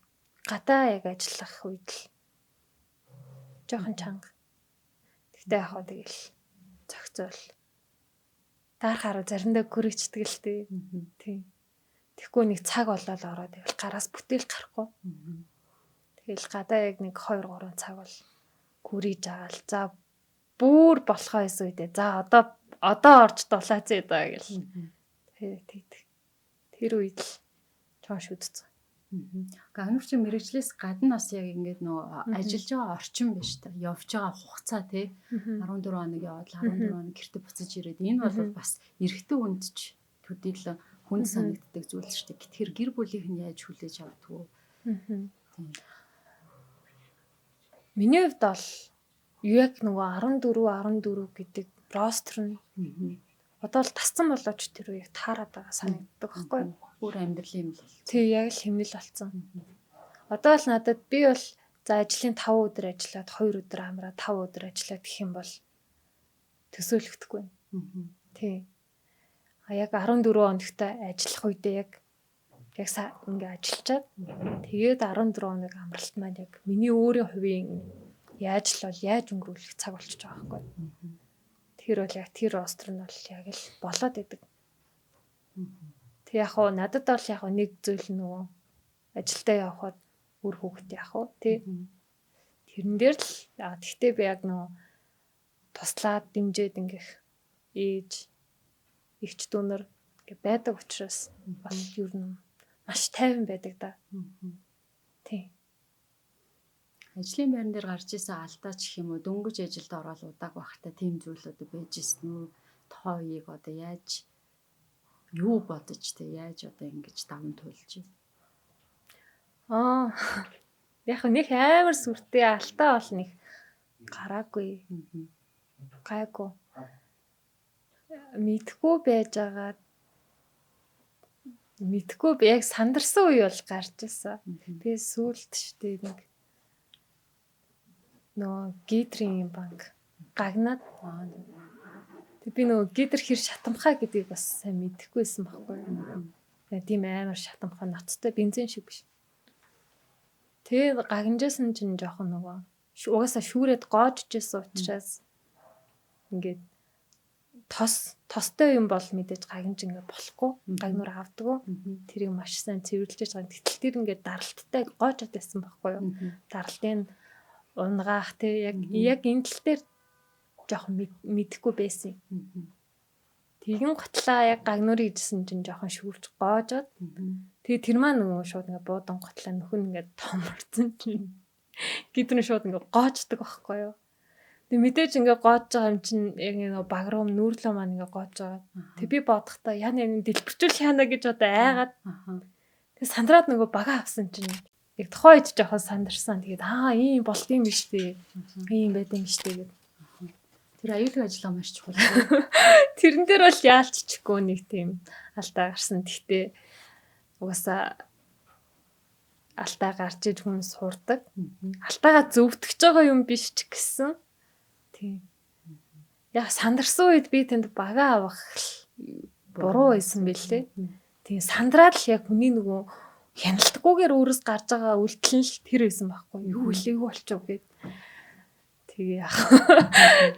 гадаа яг ажиллах үед л жоохон чанга. Тэгтээ яг хаа тэгэл зохицоол. Даархаараа заримдаа гөрөчдөг л дээ. Тийм. Тэгэхгүй нэг цаг болоод ороод тэгэл гараас бүтээл гарахгүй. Тэгэл гадаа яг нэг 2 3 цаг бол гүрийж байгаа л. За бүр болохоо эс үедээ. За одоо орж дулаацъя даа гэл. Тэг. Тэр үед л чон шүдцэн. Гагнуур чинь мэрэгжлээс гадна бас яг ингээд нөгөө ажиллаж байгаа орчин биш та. Явж байгаа хугацаа тий 14 хоног яваад 14 хоног гэрте буцаж ирээд энэ бол бас эрэгтэй хүнд ч төдийлөн хүнд санагддаг зүйл шүү дээ. Тэгэхээр гэр бүлийнх нь яаж хүлээж авдаг вэ? Тийм. Миний хувьд бол яг нөгөө 14 14 гэдэг ростер нь одоо л тасцсан болооч тэр үеийг таарад байгаа санагддаг байхгүй юу? Бүр амьдралын юм л болсон. Тий, яг л хэмнэл болсон. Одоо л надад би бол за ажлын 5 өдөр ажиллаад 2 өдөр амраа 5 өдөр ажиллаад гэх юм бол төсөөлөгдөхгүй. Тий. А яг 14 хоногт ажиллах үедээ яг ингээ ажиллачаад тэгээд 14 хоног амралт маань яг миний өөрийн хувийн яаж л бол яаж өнгөрүүлэх цаг болчихж байгаа байхгүй. Тэр бол яг тэр ростер нь бол яг л болоод идэг. Тэг яг хуу надад бол яг нэг зүйл нөгөө ажилдаа явхад үр хүүхэд яг уу тий. Тэрэн дээр л тэгтээ би яг нөгөө туслаад дэмжиж ингэх ээж эгч дүүнер ингээ байдаг учраас бол ер нь маш тайван байдаг да. Тий. Ажлын байран дээр гарч исэн алдаа ч гэх юм уу дөнгөж ажилд ороод удааг байхдаа тийм зүйл одоо байж исэн үү? Тоо үеийг одоо яаж юу бодож те яаж одоо ингэж даван туулж байна? Яг нэг амар сүртэй алдаа бол нэг гараагүй. Гайгүй. Мэдхгүй байж байгаа. Мэдхгүй би яг сандарсан үе бол гарч ирсэн. Тэгээ сүүлд штэ нэг нөгөө гидрийн банк гагнаад тэг би нөгөө гидр хэр шатамхай гэдгийг бас сайн мэдэхгүйсэн байхгүй юу. Тийм амар шатамхай ноцтой бензин шиг биш. Тэгээ гагнажсэн чинь жоохон нөгөө угаасаа шүүрээд гоожжсэн учраас ингээд тостой юм бол мэдээж гагнаж ингээд болохгүй гагнуур авдаггүй. Тэрийг маш сайн цэвэрлэж байгаа. Гэтэл тэр ингээд даралттай гоожод байсан байхгүй юу. Даралтын унгаах тий яг энэ тал дээр жоохон мэдэхгүй байсан. Тэгин готлаа яг гагнуурыг ижсэн чинь жоохон шүүрч гоожод. Тэгээ тэр маань нөгөө шууд ингээ буудан готлаа нөхөн ингээ томорцсон чинь гидэр нь шууд ингээ гоождог байхгүй юу. Тэгээ мэдээж ингээ гоож байгаа юм чинь яг нөгөө багруу нүүрлөө маань ингээ гоож байгаа. Тэг би бодохдоо яна яна дэлбэрчүүл яана гэж одоо айгаад. Тэг сандраад нөгөө бага авсан чинь яг тухайн үед жоохон сандарсан. Тэгээд ийм болт юм биш үү? Ийм байд юм биш үү гэд. Тэр аюулгүй ажиллагаа маш чухал. Тэрэн дээр бол яалччихгүй нэг тийм алдаа гарсан. Гэхдээ угаасаа алдаа гарч иж хүн сурдаг. Алдаагаа зөвтгөж байгаа юм биш ч гэсэн. Тийм. Яг сандарсан үед би тэнд бага авах буруу байсан бэлээ. Тийм сандраад л яг хүний нөгөө хяналтгүйгээр өөрөөс гарч байгаа үйлдэл нь л тэр байсан байхгүй юу вэ юу болчих вэ гэд. Тэгээ яах.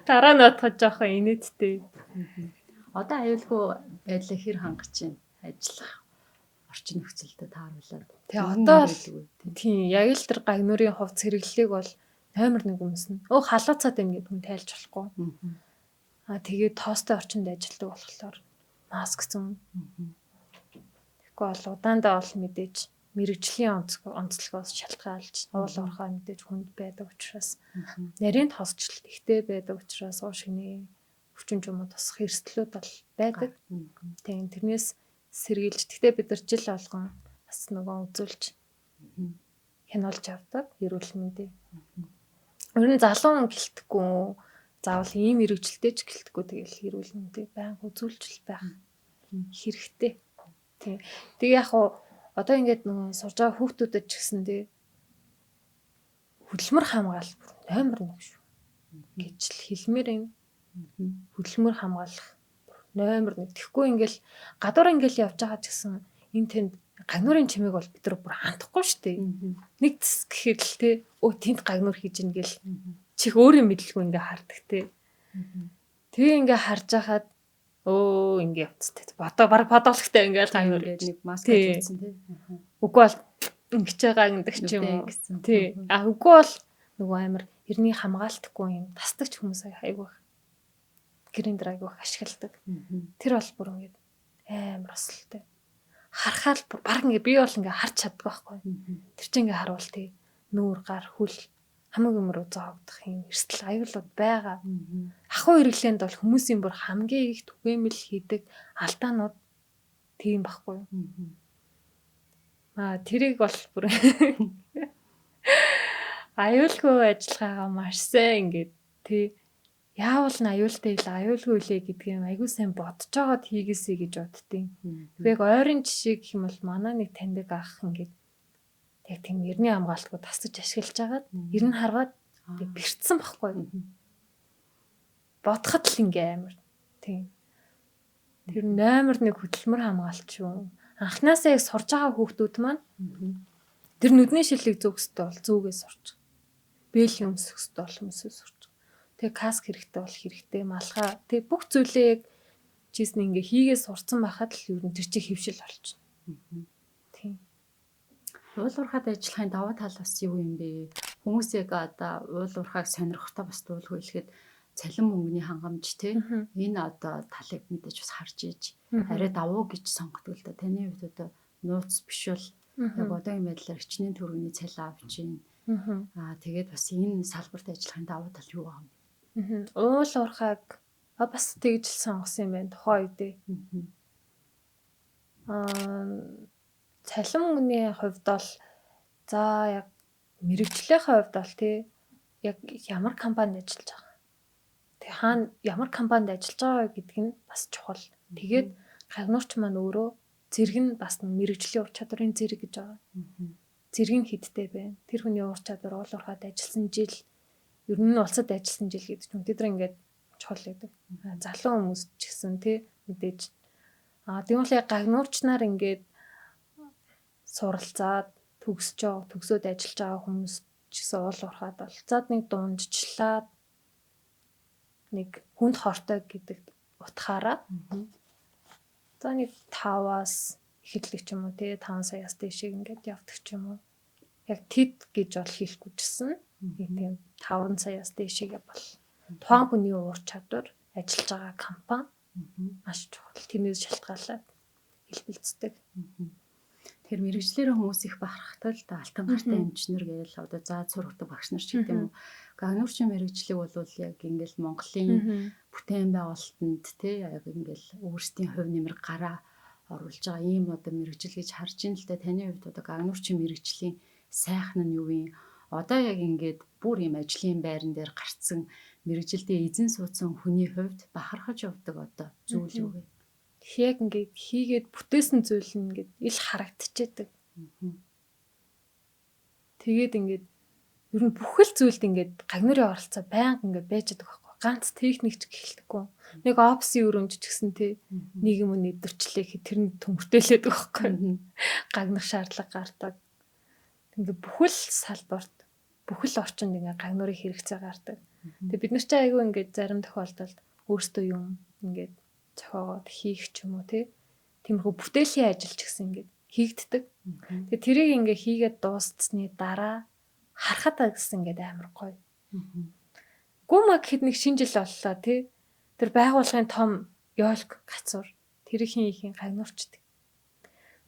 Дараа нь бодоход жоохон инээдтэй. Одоо аюулгүй байдлаа хэр хангаж байна? Ажиллах орчин нөхцөлдөд тааруулаад. Тэгээ одоо л тийм яг л тэр гагнуурын хувц хэрэглэлийг бол номер 1 өмснө. Өө халууцаад байна гэд хүн тайлж болохгүй. Тэгээд тоостой орчинд ажилладаг болохоор маск зүүн. Тэгэхгүй бол удаандаа бол мэдээж мэрэгжлийн онцлогоос шалтгаалж уул уурхай мэдээж хүнд байдаг учраас нарийн тоосчлт ихтэй байдаг учраас уушгины өвчин ч юм уу тусах эрсдлүүд бол байдаг. Тийм, тэрнээс сэргийлж, гэхдээ бид нар жил болгон бас нөгөө үзүүлж хяналж авдаг эрүүл мэндийг. Ер нь залуу хүн гэлтэхгүй, заавал ийм мэрэгжилтэй ч гэлтэхгүй, тэгэл эрүүл мэндийг байнга үзүүлж л байх хэрэгтэй. Тийм. Тэгээ яг уу одоо ингээд нөгөө сурж байгаа хүүхдүүдэд ч гэсэн тий хөдөлмөр хамгаалал бүр номер 1 шүү гэж л хэлмээр юм. Хөдөлмөр хамгаалах номер 1. Тэгэхгүй ингээл гадуур ингээл явж байгаа ч гэсэн энэ тэнд гагнуурын чимээг бол бид нар бүр хандахгүй шүү дээ. Нэг зэс гэхэд л те өө тэнд гагнуур хийж ин гэл чих өөрийн мэдлгүй ингээ хардаг те. Тэгээ ингээ харж байхад өө ингээ явцтай. Одоо баг подологтой ингээл гагнуур ингээд нэг маск зүүцсэн те. Үгүй бол ингэж байгаа гэдэг ч юм уу. Тий. А үгүй бол нөгөө амар эртний хамгаалтгүй юм тасдагч хүмүүс айгүй гэрэн дээр айгүй ашигладаг. Тэр бол бүр ингээд амар осолтой. Харахаар л бүр баг ингээ би бол ингээ харж чаддаг байхгүй. Тэр чинь ингээ харуул тий нүүр гар хөл хамаг юм руу зоогдох юм эрсдэл аюулууд байгаа. Ахуй хэрэглээнд бол хүмүүсийн бүр хамгийн их түгээмэл хийдэг алдаанууд тийм байхгүй юу? Тэрийг бол бүр аюулгүй ажиллагаагаа маш сайн ингээд тий яавал нь аюултай ил аюулгүй илээ гэдгийг айгүй сайн бодож байгаад хийгээсэй гэж боддیں۔ Тэгээ яг ойрын жишээ гэх юм бол манай нэг таньдаг ах ингээд яг тийм эртний хамгаалтгүй тасаж ашиглаж агаад ер нь харваад бэртсэн байхгүй. Бодоход л ингээ амар. Тийм. Тэр номер 1 хөдөлмөр хамгаалт шүү. Анхнаасаа яг сурж байгаа хүүхдүүд маань тэр нүдний шилийг зүүх ёстой бол зүүгээ сурч. Бээлий өмсөх ёстой бол өмсөө сурч. Тэгээ каск хэрэгтэй бол хэрэгтэй, малгай. Тэгээ бүх зүйлээ яг чийсэн ингээ хийгээ сурцсан байхад л ер нь тэр чинь хэвшил болчихно. Тийм. Уул уурхайд ажиллахын давуу тал бас юу юм бэ? Хүмүүс яг одоо уул уурхайг сонирхохтой бас дуулгүй хэлэхэд цалин мөнгөний хангамж те энэ одоо талыг мэдээж бас харж иж арай давуу гэж сонгодог л да. Таны хувьд одоо нууц биш бол яг одоогийн байдлаар хичнээн төгрөгийн цалин авч байна. Тэгээд бас энэ салбарт ажиллахын давуу тал юу байгаа юм бэ? Уул уурхайг бас тэгж л сонгосон юм байна тухайн үедээ. Цалин мөнгөний хувьд бол за яг мэрэгжлийнхээ хувьд бол тий яг ямар компанид ажиллаж байгаа. Тэг хаана ямар компанид ажиллаж байгаа вэ гэдг нь бас чухал. Тэгээд гагнуурч маань өөрөө зэрэг нь бас мэрэгжлийн ур чадварын зэрэг гэж байгаа. Зэрэг нь хэдтэй байна. Тэр хүний ур чадвар уул уурхайд ажилласан жил, ер нь улсад ажилласан жил гэдэг чинь тэд нар ингээд чухал гэдэг. Залуу хүмүүс ч гэсэн тий мэдээж тэгвэл яг гагнуурч нар ингээд суралцаад төгсөж байгаа, төгсөөд ажиллаж байгаа хүмүүс ч гэсэн уул уурхайд бол зад нэг дундчлаад нэг хүнд хортой гэдэг утгаараа за нэг 5-аас эхэлдэг ч юм уу тий 5 саяас дээшээ ингээд явдаг ч юм уу. Яг тэд гэж бол хэлэхгүй ч гэсэн нэг тийм 5 саяас дээшээ бол тухайн хүний уур чадвар, ажиллаж байгаа компани маш чухал. Тэрнээс шалтгаалаад хэлбэлцдэг. Тэр мэрэгжлээрээ хүмүүс их бахархтай л да, алтан гартай эмчнэр гээл одоо заад сургадаг багш нар ч гэдэг юм уу. Гагнуурчин мэрэгжлийг бол яг ингээл Монголын бүтээн байгуулалтанд тий яг ингээл өөрсдийн хувь нэмэр гараа оруулж байгаа ийм одоо мэрэгжил гэж харж ин л да. Таны хувьд одоо гагнуурчин мэрэгжлийн сайхан нь юу юм? Одоо яг ингээд бүр ийм ажлын байран дээр гарцсан мэрэгжилдээ эзэн суудсан хүний хувьд бахархаж явдаг одоо зүйл юу вэ? Яг ингээд хийгээд бүтээсэн зүйл нь ингээд ил харагдчихэдэг. Тэгээд ингээд ер нь бүхэл зүйлд ингээд гагнуурын оролцоо байнга ингээд байж байгаа байхгүй. Ганц техникч гэлтэггүй. Нэг опсын өрөөнд ч гэсэн тий нэг юм нэвдэрчлээ гэхэд тэр нь төмөртөөлээд байгаа байхгүй. Гагнах шаардлага гардаг. Ингээд бүхэл салбарт, бүхэл орчинд ингээд гагнуурын хэрэгцээ гардаг. Тэгээд бид нар ч айгүй ингээд зарим тохиолдолд өөрсдөө юм ингээд зохиогоод хийх ч юм уу тий. Тиймэрхүү бүтээлийн ажил ч гэсэн ингээд хийгддэг. Тэгээ тэрийг ингээ хийгээд дуусцсны дараа харахад гэсэн ингээд амар гоё. Гүмаг гэхэд нэг шинэ жил боллоо тий. Тэр байгууллагын том ёлк гацуур тэрийг хин ихийн гагнуурчдаг.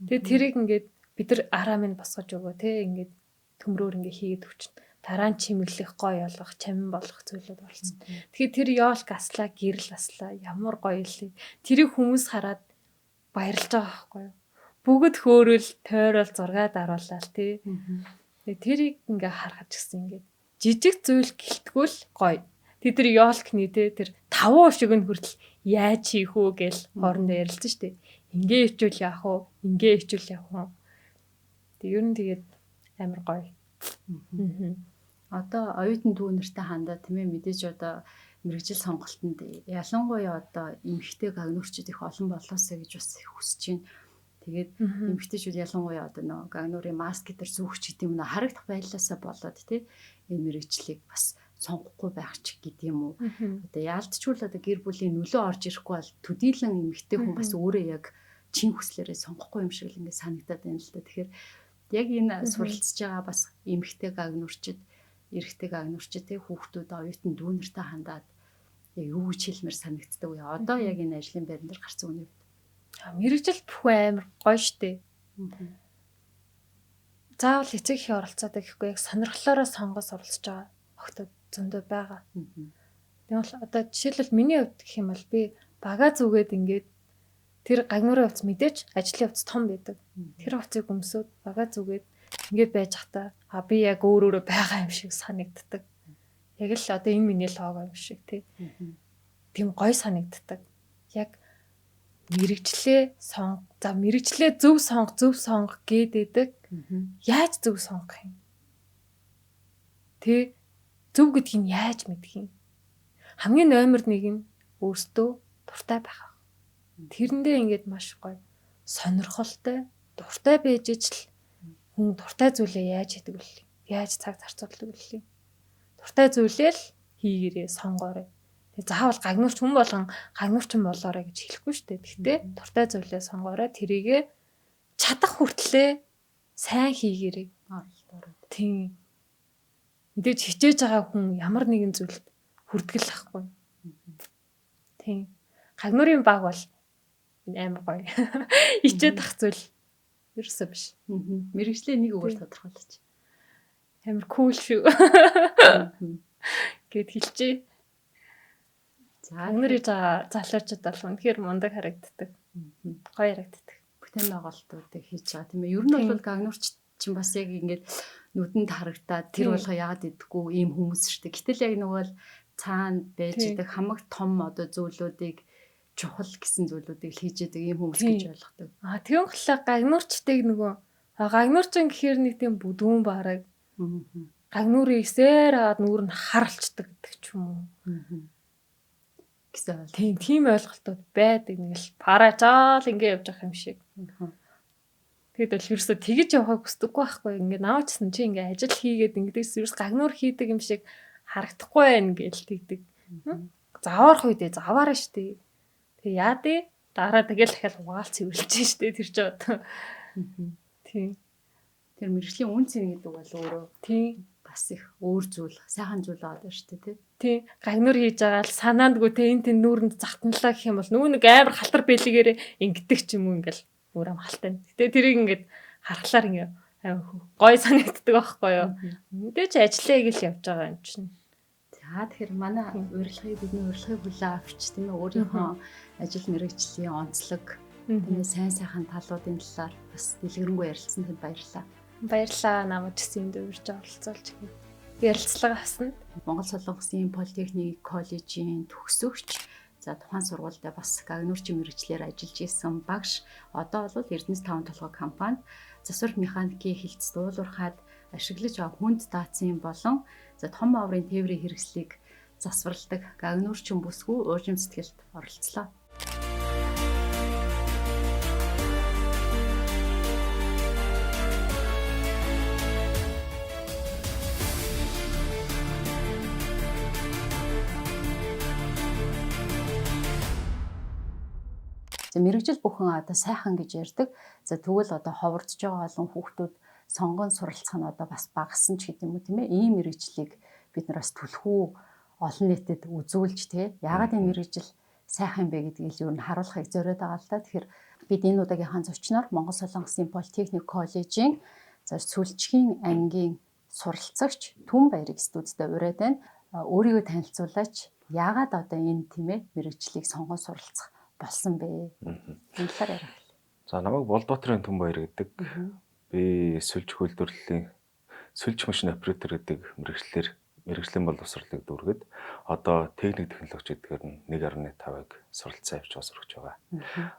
Тэгээ тэрийг ингээд бид нар араа минь босгож өгөө те ингээд төмрөөр ингээд хийгээд өгчин. Дараа нь чимэглэх, гой болгох, чамин болгох зүйлүүд болцсон. Тэгэхээр тэр ёлк аслаа, гэрэл аслаа, ямар гоё илээ. Тэрийг хүмүүс хараад баярлж байгаа байхгүй юу? Бүгд хөөрөл, тойрол, зураг даруулаад тий. Тэгээ тэрийг ингээ харахад ч гэсэн ингээд жижиг зүйл гэлтгүүл гоё. Тэг тэр ёлкны те тэр тавуу шиг нь хүртэл яаж хийх үү гэл хоорондоо ярилцсан шүү дээ. Ингээ ичвэл яах вэ? Ингээ ичвэл яах вэ? Тэг ер нь тэгээд амар гоё. Одоо оюутан дүү нартай хандаа тийм ээ мэдээж одоо мэргэжил сонголтонд ялангуяа одоо эмэгтэй гагнуурчид их олон болоосаа гэж бас хүсэж байна. Тэгээд эмэгтэйчүүд ялангуяа одоо нөө гагнуурын маск гэтэр зүүх ч гэдэм юм харагдах байдлаасаа болоод тий энэ мэргэжлийг бас сонгохгүй байх ч гэдэг юм уу. Одоо яалтчгүй л одоо гэр бүлийн нөлөө орж ирэхгүй бол төдийлөн эмэгтэй хүн бас өөрөө яг чин хүслээрээ сонгохгүй юм шиг л ингээд санагдаад байна л да. Тэгэхээр яг энэ суралцж байгаа бас эмэгтэй гагнуурчид, эрэгтэй гагнуурчид тий хүүхдүүд оюутан дүү нартай хандаад яг юу гэж хэлмээр санагддаг вэ? Одоо яг энэ ажлын байран дээр гарсан үний хувьд. Мэргэжил бүхэн амар гоё штэ. Заавал эцэг эхийн оролцоотой гэхгүй яг сонирхлоороо сонгож суралцж байгаа охтууд зөндөө байгаа. Тэгвэл одоо жишээлбэл миний хувьд гэх юм бол би бага зүгээд ингээд тэр гагнуурын хувцас мэдээж ажлын хувцас том байдаг. Тэр хувцсыг өмсөөд бага зүгээд ингээд байж хата а би яг өөр өөрөө байгаа юм шиг санагддаг. Яг л одоо энэ миний лого юм шиг тий. Тийм гоё санагддаг. Яг мэрэгчлээ сонго. За мэрэгчлээ зөв сонго, зөв сонго гэдэг. Яаж зөв сонгох юм? Тэ зөв гэдгийг нь яаж мэдэх юм? Хамгийн номер 1 нь өөртөө дуртай байх. Тэрэндээ ингээд маш гоё сонирхолтой, дуртай байж ижил хүн дуртай зүйлээ яаж хийдэг вэ? Яаж цаг зарцуулдаг вэ? Дуртай зүйлээ л хийгээрээ сонгоорой. Тэг заавал гагнуурч хүн болгон гагнуурчин болоорой гэж хэлэхгүй шүү дээ. Гэхдээ дуртай зүйлээ сонгоорой. Тэрийгэ чадах хүртлээ сайн хийгээрэй. Оролдоорой. Тийм. Мэдээж хичээж байгаа хүн ямар нэгэн зүйлд хүртгэл ахгүй. Тийм. Гагнуурын баг бол амар гоё. Хичээд ах зүйл ерөөсөө биш. Мэргэжлээ нэг үгээр тодорхойлооч. Амар кул шүү. Гэт хэлчихье. За Гагнуур хийж байгаа залуучууд бол үнэхээр мундаг харагддаг. Гоё харагддаг. Бүтээн байгуулалтуудыг хийж байгаа тийм ээ. Ер нь бол гагнуурч чинь бас яг ингээд нүдэнд харагдаад тэр болго яагаад идэхгүй ийм хүмүүс шүү дээ. Гэтэл яг нөгөө л цаана байж идэг хамаг том одоо зүйлүүдийг чухал гэсэн зүйлүүдийг л хийж идэг ийм хүмүүс гэж ойлгодог. А тэгэн хөтлөө гагнуурчдыг нөгөө гагнуурчин гэхээр нэг тийм бүдүүн бараг гагнуурын эсээр аваад нүүр нь харалчдаг гэдэг ч юм уу. Гэсэн ойлголт. Тийм ойлголтууд байдаг нэг л парачаал ингэ явж байгаа юм шиг. Тэгэд бол ерөөсөө тэгэж явахыг хүсдэггүй байхгүй. Ингээ наавчсан чи ингээ ажил хийгээд ингэдэгс ерөөс гагнуур хийдэг юм шиг харагдахгүй байна гэж тэгдэг. Заваарах үедээ заваараа штэ. Тэг яа дээ? Дараа тэгэл дахиад угаал цэвэрлж штэ тэр чи одоо. Тийм. Тэр мэргэжлийн үн цэн гэдэг бол өөрөө тийм бас их өөр зүйл, сайхан зүйл байгаа даа штэ тий. Тийм. Гагнуур хийж байгаа л санаандгүй те энэ тэн нүүрэнд захтналаа гэх юм бол нөгөө нэг амар халтар бэлгээрээ ингэдэг ч юм уу ингээл өөр ам халтай. Гэтэ тэрийг ингээд харахлаар ингээ амар гоё санагддаг байхгүй юу? Мэдээж ажиллая гэж явж байгаа юм чинь. За тэгэхээр манай урилгыг бидний урилгыг хүлээн авч тийм ээ өөрийнхөө ажил мэргэжлийн онцлог тийм ээ сайн сайхан талуудын талаар бас дэлгэрэнгүй ярилцсан танд баярлалаа. Баярлалаа намайг ч гэсэн энд урьж оролцуулж ярилцлага авсанд. Монгол Солонгосын политехник коллежийн төгсөгч за тухайн сургуультай бас гагнуурчин мэргэжлээр ажиллаж исэн багш одоо бол Эрдэнэс 5 толгой компанид засвар механикийн хилцс дуулуурхаад ашиглаж байгаа хүнд даацын болон за том аврын тээврийн хэрэгслийг засварладаг гагнуурчин бүсгүй уужим сэтгэлд оролцлоо. За мэргэжил бүхэн одоо сайхан гэж ярьдаг. За тэгвэл одоо ховордож байгаа олон хүүхдүүд сонгон суралцах нь одоо бас багассан ч гэдэг юм уу тийм ээ. Ийм мэргэжлийг бид нар бас түлхүү олон нийтэд үзүүлж те яагаад энэ мэргэжил сайхан юм бэ гэдгийг л ер нь харуулахыг зориод байгаа л да. Тэгэхээр бид энэ удаагийнхаа зочноор Монгол Солонгосын Политехник коллежийн за сүлжгийн ангийн суралцагч Түнбаярыг студидээ ураад байна. Өөрийгөө танилцуулаач. Яагаад одоо энэ тийм мэргэжлийг сонгон суралцах болсон бэ? Энэ талаар ярих. За намайг Болдбаатарын Түнбаяр гэдэг. Би сүлж үйлдвэрлэлийн сүлж машин оператор гэдэг мэргэжлээр мэргэжлийн боловсролыг дүүргээд одоо техник технологич гэдгээр нь 1.5-ыг суралцсан явж байгаа сурагч байгаа.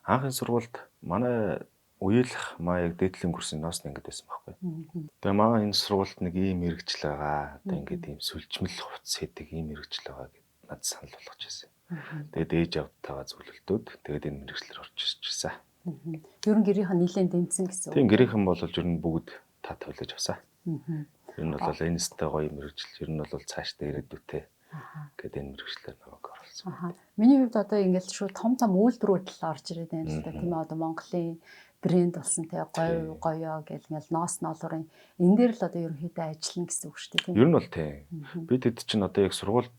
Анхын сургуульд манай үеэлэх маа яг дээдлийн курсын ноосны ангид байсан байхгүй. Тэгээ маа энэ сургуульд нэг ийм мэргэжил байгаа. Одоо ингээд ийм сүлжмэл хувцас хийдэг ийм мэргэжил байгаа гэд надад санал болгож байсан. Тэгээд ээж авдтайгаа зөвлөлтөөд тэгээд энэ мэргэжлээр орж ирчихсэн. Ер нь гэрийнх нь нэлээд дэмжсэн гэсэн үг. Тийм, гэрийнхэн бол ер нь бүгд та тавилаж авсан. Ер нь бол энэ өстэй гоё мэргэжил, ер нь бол цаашдаа ирээдүйтэй гэдэг энэ мэргэжлээр намайг оруулсан. Миний хувьд одоо ингээд шууд том том үйлдвэрүүд л орж ирээд байна л да. Тийм ээ, одоо Монголын брэнд болсон те гоё гоёо гэл ингээл ноос ноолуурын энэ дээр л одоо ерөнхийдөө ажиллана гэсэн үг шүү дээ, тийм ээ. Ер нь бол тийм. Бид хэд чинь одоо яг сургуульд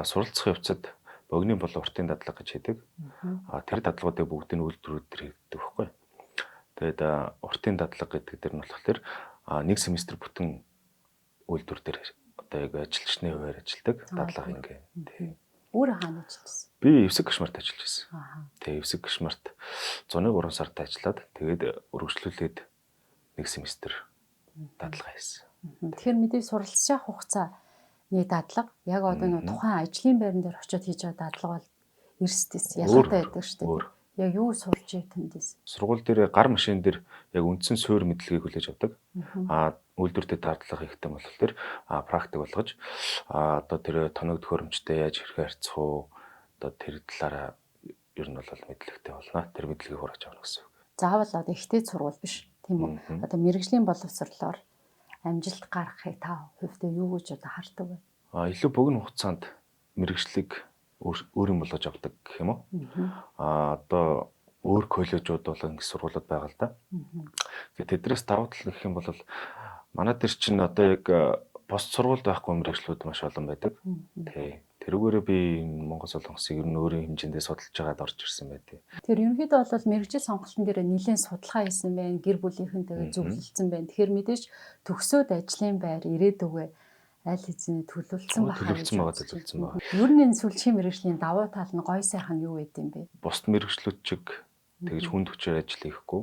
суралцах явцад богино болон уртын дадлага гэж хийдэг. А тэр дадлагуудыг бүгдийг нь үйлдвэрүүд дээр хийдэг байхгүй. Тэгээд уртын дадлага гэдэг дээр нь болохоор нэг семестр бүтэн үйлдвэр дээр одоо яг ажилчны хувиар ажилладаг дадлага ингээ. Тийм. Өөрөө хаана ажиллаж байсан? Би Эвсэг гишмарт ажиллаж байсан. Тэгээ Эвсэг гишмарт 103 сард ажиллаад тэгээд өргөжлүүлээд нэг семестр дадлага хийсэн. Тэгэхээр мэдээ суралцж явах хугацааны дадлага яг одоо нэг тухайн ажлын байран дээр очиод хийж байгаа дадлага бол эрсдэс ялгаатай байдаг шүү дээ. Яг юу сурч ив тэндээс? Сургууль дээр гар машин дээр яг үндсэн суурь мэдлэгийг хүлээж авдаг. Аа үйлдвэртэй дадлага хийхдээ болохоор тэр практик болгож одоо тэр тоног төхөөрөмжтэй яаж хэрхэн харьцах уу, одоо тэр талаараа ер нь бол мэдлэгтэй болно. Тэр мэдлэгийг хурааж авна гэсэн үг. Заавал одоо ихтэй сургууль биш тийм үү? Одоо мэргэжлийн боловсролоор амжилт гаргахыг та хувьдаа юу гэж одоо хардаг вэ? Илүү богино хугацаанд мэргэжлийг өөр юм болгож авдаг гэх юм уу? Одоо өөр коллежууд болон их сургуулиуд байгаа л да. Тэгээд тэдрээс давуу тал гэх юм бол манай дээр чинь одоо яг бос сургуульд байхгүй мэргэжлүүд маш олон байдаг. Тий. Тэрүүгээрээ би Монгол Солонгосыг ер нь өөрийн хэмжээндээ судалж байгаад орж ирсэн байдаг. Тэр ерөнхийдөө бол мэргэжил сонголтын дээр нэлээд судалгаа хийсэн байна. Гэр бүлийнхэнтэйгээ зөвлөлдсөн байна. Тэгэхээр мэдээж төгсөөд ажлын байр ирээдүгөө аль хэзээ төлөвлөсөн байх төлөвлөсөн байгаа. Ер нь энэ сүлжгийн мэргэжлийн давуу тал нь гой сайхан юу байд юм бэ? Бусд мэргэжлүүд чиг тэгж хүнд хүчээр ажил хийхгүй.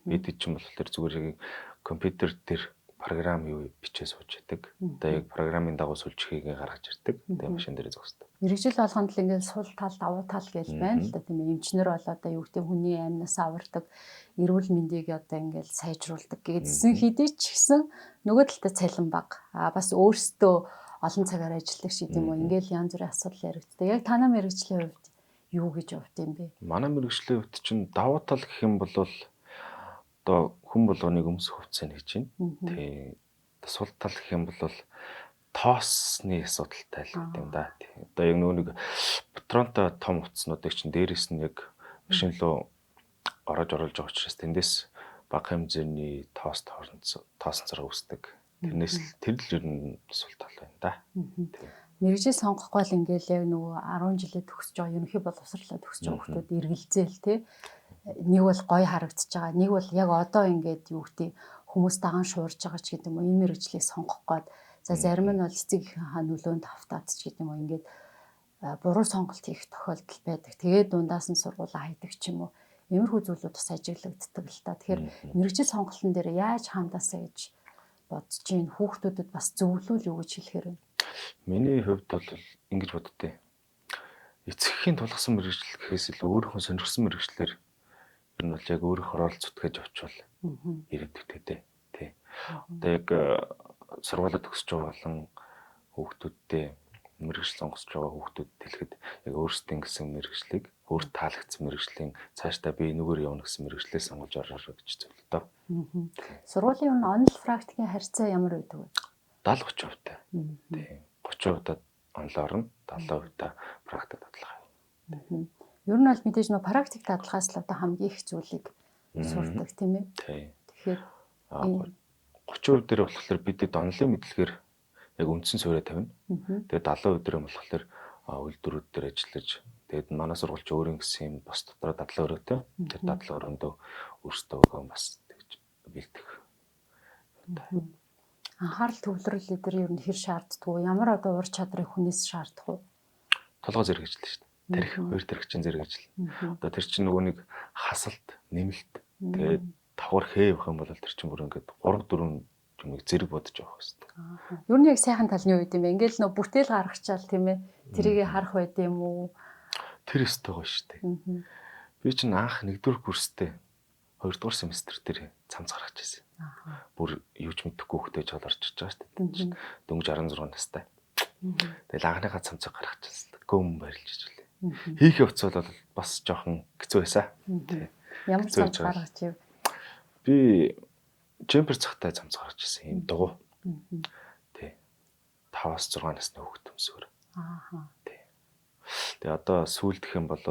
Бид чинь болохоор зүгээр яг компьютер дээр програм юу бичээ сууж яадаг. Одоо яг програмын дагуу сүлжгийг гаргаж ирдэг. Тэгээ машин дээр зогсдог. Мэргэжил болгонд л ингээл сул тал, давуу тал гэж байна л да, тийм ээ. Эмчнэр бол одоо юу гэдэг хүний амнаас авардаг, эрүүл мэндийг одоо ингээл сайжруулдаг гэдсэн хэдий ч гэсэн нөгөө талдаа цалин бага. А бас өөрсдөө олон цагаар ажиллах шиг тийм үү. Ингээл янз бүрийн асуудал яригддаг. Яг танаа мэргэжлийн хувьд юу гэж явд юм бэ? Манай мэргэжлийн хувьд чинь давуу тал гэх юм бол одоо хүн болгоныг өмсөх хувцсыг хийж байна. Тий. Сул тал гэх юм бол тоосны асуудалтай л гэдэг юм да. Тий. Одоо яг нөгөө нэг патронтой том хувцснуудыг чинь дээрээс нь яг машин руу ороож оруулж байгаа учраас тэндээс бага хэмжээний тоос тоосонцороо үүсдэг. Тэрнээс л тэр л ер нь сул тал байна да. Тий. Мэргэжил сонгохгүй л ингээл яг нөгөө 10 жилээ төгсөж байгаа ерөнхий боловсролоо төгсөж байгаа хүмүүс эргэлзээл те. Нэг бол гоё харагдаж байгаа, нэг бол яг одоо ингээд юу гэдэг хүмүүс даган шуурж байгаа ч гэдэг юм уу, энэ мэргэжлийг сонгох гээд за зарим нь бол эцэг эхийнхээ нөлөөнд автаад ч гэдэг юм уу, ингээд буруу сонголт хийх тохиолдол байдаг. Тэгээд дундаас нь сургуулаа хайдаг ч юм уу. Иймэрхүү зүйлүүд бас ажиглагддаг л та. Тэгэхээр мэргэжил сонголтын дээр яаж хандаасаа гэж бодож байна? Хүүхдүүдэд бас зөвлөл юу гэж хэлэхээр байна? Миний хувьд бол ингэж боддتي. Эцэгхийн тулгсан мэргэжил гэхээс илүү өөрийнхөө сонирхсан мэргэжлээр ер нь бол яг өөрийнхөө рол зүтгэж очивол ирээдүйтэй дээ. Тий. Одоо яг сургуулиуд төгсөж байгаа болон хүүхдүүдтэй мэргэжил сонгосож байгаа хүүхдүүдэд хэлэхэд яг өөрсдийн гэсэн мэргэжлийг, өөрт таалагдсан мэргэжлийн цаашдаа би энэгээр явна гэсэн мэргэжлээ сонгож ороорой гэж зөвлөдөө. Сургуулийн онол практикийн харьцаа ямар байдаг вэ? 70-30%. Тийм. 30% онол орно, 70% практик дадлага. Ер нь бол мэдээж нөө практик дадлагаас л одоо хамгийн их зүйлийг сурдаг, тийм ээ. Тийм. Тэгэхээр 30% дээр болохоор бидэд онлын мэдлэгээр Яг үндсэн суурь тавина. Тэгээд 70% дээр юм болохоор үйлдвэрүүд дээр ажиллаж, тэгээд манай сургууль ч өөрийн гэсэн юм бас дотроо дадлага өрөөтэй. Тэр дадлага өрөөндөө өөрсдөө бас тэгж бэлдэх. Анхаарал төвлөрөл дээр ер нь хэр шаарддаг вэ? Ямар одоо ур чадрыг хүнээс шаардах вэ? Толгой зэрэг ажиллана шүү дээ. Тарих, хоёр тархичин зэрэг ажиллана. Одоо тэр чинь нөгөө нэг хасалт, нэмэлт, тэгээд давхар хээ явах юм бол тэр чинь бүр ингээд 3 4 юмыг зэрэг бодож явах хэрэгтэй. Ер нь яг сайхан тал нь юу гэдэм бэ? Ингээл нөө бүтээл гаргачаал тийм ээ. Тэрийг харах байд юм уу? Тэр өстой гоё шүү дээ. Би чинь анх 1-р курстэй 2-р семестр дээр цамц гаргаж ирсэн. Бүр юу ч мэдэхгүй хөхтэй жол орж иж байгаа шүү дээ. Дөнгөж 16 настай. Тэгэл анхныхаа цамцыг гаргаж ирсэн. Гөм барилж иж үлээ. Хийх явц бол бас жоохон хэцүү байсан. Ямар цамц гаргаж ив? Би джемпер цагтай цамц гаргаж ирсэн юм дугуй. Тий. 5-6 насны хүүхэд өмсөөр. Тий. Тэгээ одоо сүүлд гэх юм бол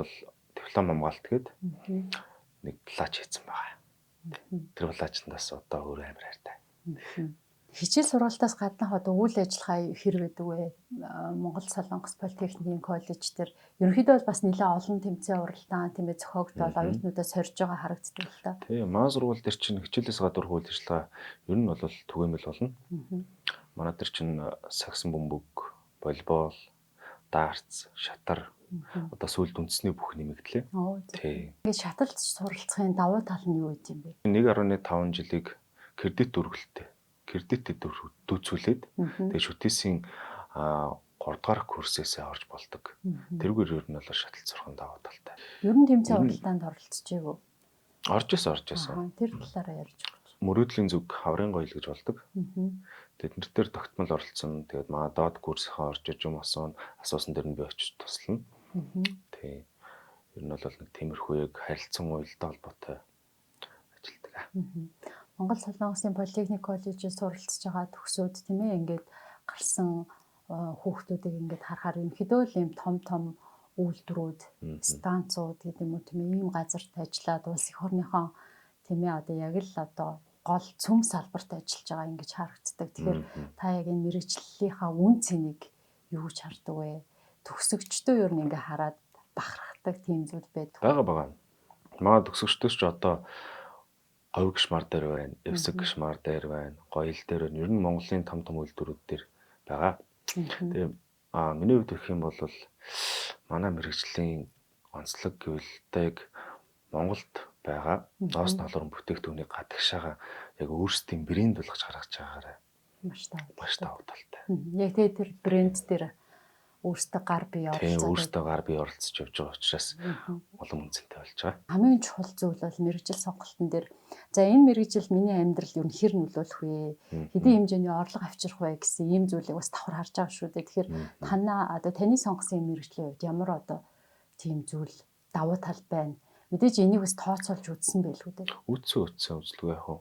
диплом хамгаалт гээд нэг плач хийсэн байгаа. Тэр плачндаас одоо өөр амар хайртай. Хичээл сургалтаас гаднах одоо үйл ажиллагаа хэр байдаг вэ? Монгол Солонгос Политехникийн коллеж дээр ерөнхийдөө бол бас нэлээд олон тэмцээн уралдаан тийм ээ зохиогдоод оюутнуудаа сорж байгаа харагддаг л та. Тийм, манай сургууль дээр чинь хичээлээс гадуурх үйл ажиллагаа ер нь бол түгээмэл болно. Манай дээр чинь сагсан бөмбөг, волейбол, дартс, шатар одоо сүүлд үндэсний бүх нэмэгдлээ. Тийм. Ингээд шаталт суралцахын давуу тал нь юу гэдэм бэ? 1.5 жилийг кредит өргөлттэй кредитэд дүүцүүлээд тэгээ шүтээсийн 3 дугаар курсээсээ орж болдог. Тэрүүгээр ер нь бол шаталт сурах давуу талтай. Ер нь тэмцээн уралдаанд оролцож ив үү? Орж исэн. Тэр талаараа ярьж өгч. Мөрөөдлийн зүг хаврын гоёл гэж болдог. Тэд нар дээр тогтмол оролцсон. Тэгээд маа доод курсынхаа орж иж юм асуусан дээр нь би очиж туслана. Тий. Ер нь бол нэг тиймэрхүү яг харилцан уялдаа холбоотой ажилтдаг. Монгол Солонгосын Политехник коллежид суралцж байгаа төгсөөд тийм ээ ингээд гарсан хүүхдүүдийг ингээд харахаар ерөнхийдөө л ийм том том үйлдвэрүүд, станцууд гэдэг юм уу тийм ээ ийм газарт ажиллаад улс эх орныхоо тийм ээ одоо яг л одоо гол цөм салбарт ажиллаж байгаа ингэж харагддаг. Тэгэхээр та яг энэ мэрэгжлийнхаа үн цэнийг юу гэж хардаг вэ? Төгсөгчдөө ер нь ингээ хараад бахархдаг тийм зүйл байдаг. Бага. Манай төгсөгчдөөс ч одоо говь гшмар дээр байна, эвсэг гшмар дээр байна, гоёл дээр байна. Ер нь Монголын том том үйлдвэрүүд дээр байгаа. Тэгээ миний хувьд гэх юм бол манай мэрэгжлийн онцлог гэвэл одоо яг Монголд байгаа ноос ноолорн бүтээгдэхүүнийг гадагшаага яг өөрсдийн брэнд болгож гаргаж байгаагаараа маш давуу талтай. Яг тэгээ тэр брэнд дээр өөрсдөө гар бие оролцоод өөрсдөө гар бие оролцож явж байгаа учраас улам үнцэнтэй болж байгаа. Хамгийн чухал зүйл бол мэргэжил сонголтын дээр за энэ мэргэжил миний амьдрал ер нь хэр нөлөөлөх вэ? Хэдийн хэмжээний орлого авчрах вэ гэсэн ийм зүйлийг бас давхар харж байгаа шүү дээ. Тэгэхээр танаа одоо таны сонгосон мэргэжлийн хувьд ямар одоо тийм зүйл давуу тал байна? Мэдээж энийг бас тооцоолж үзсэн байлгүй дээ. Үзсэн үзлгүй яг хөө.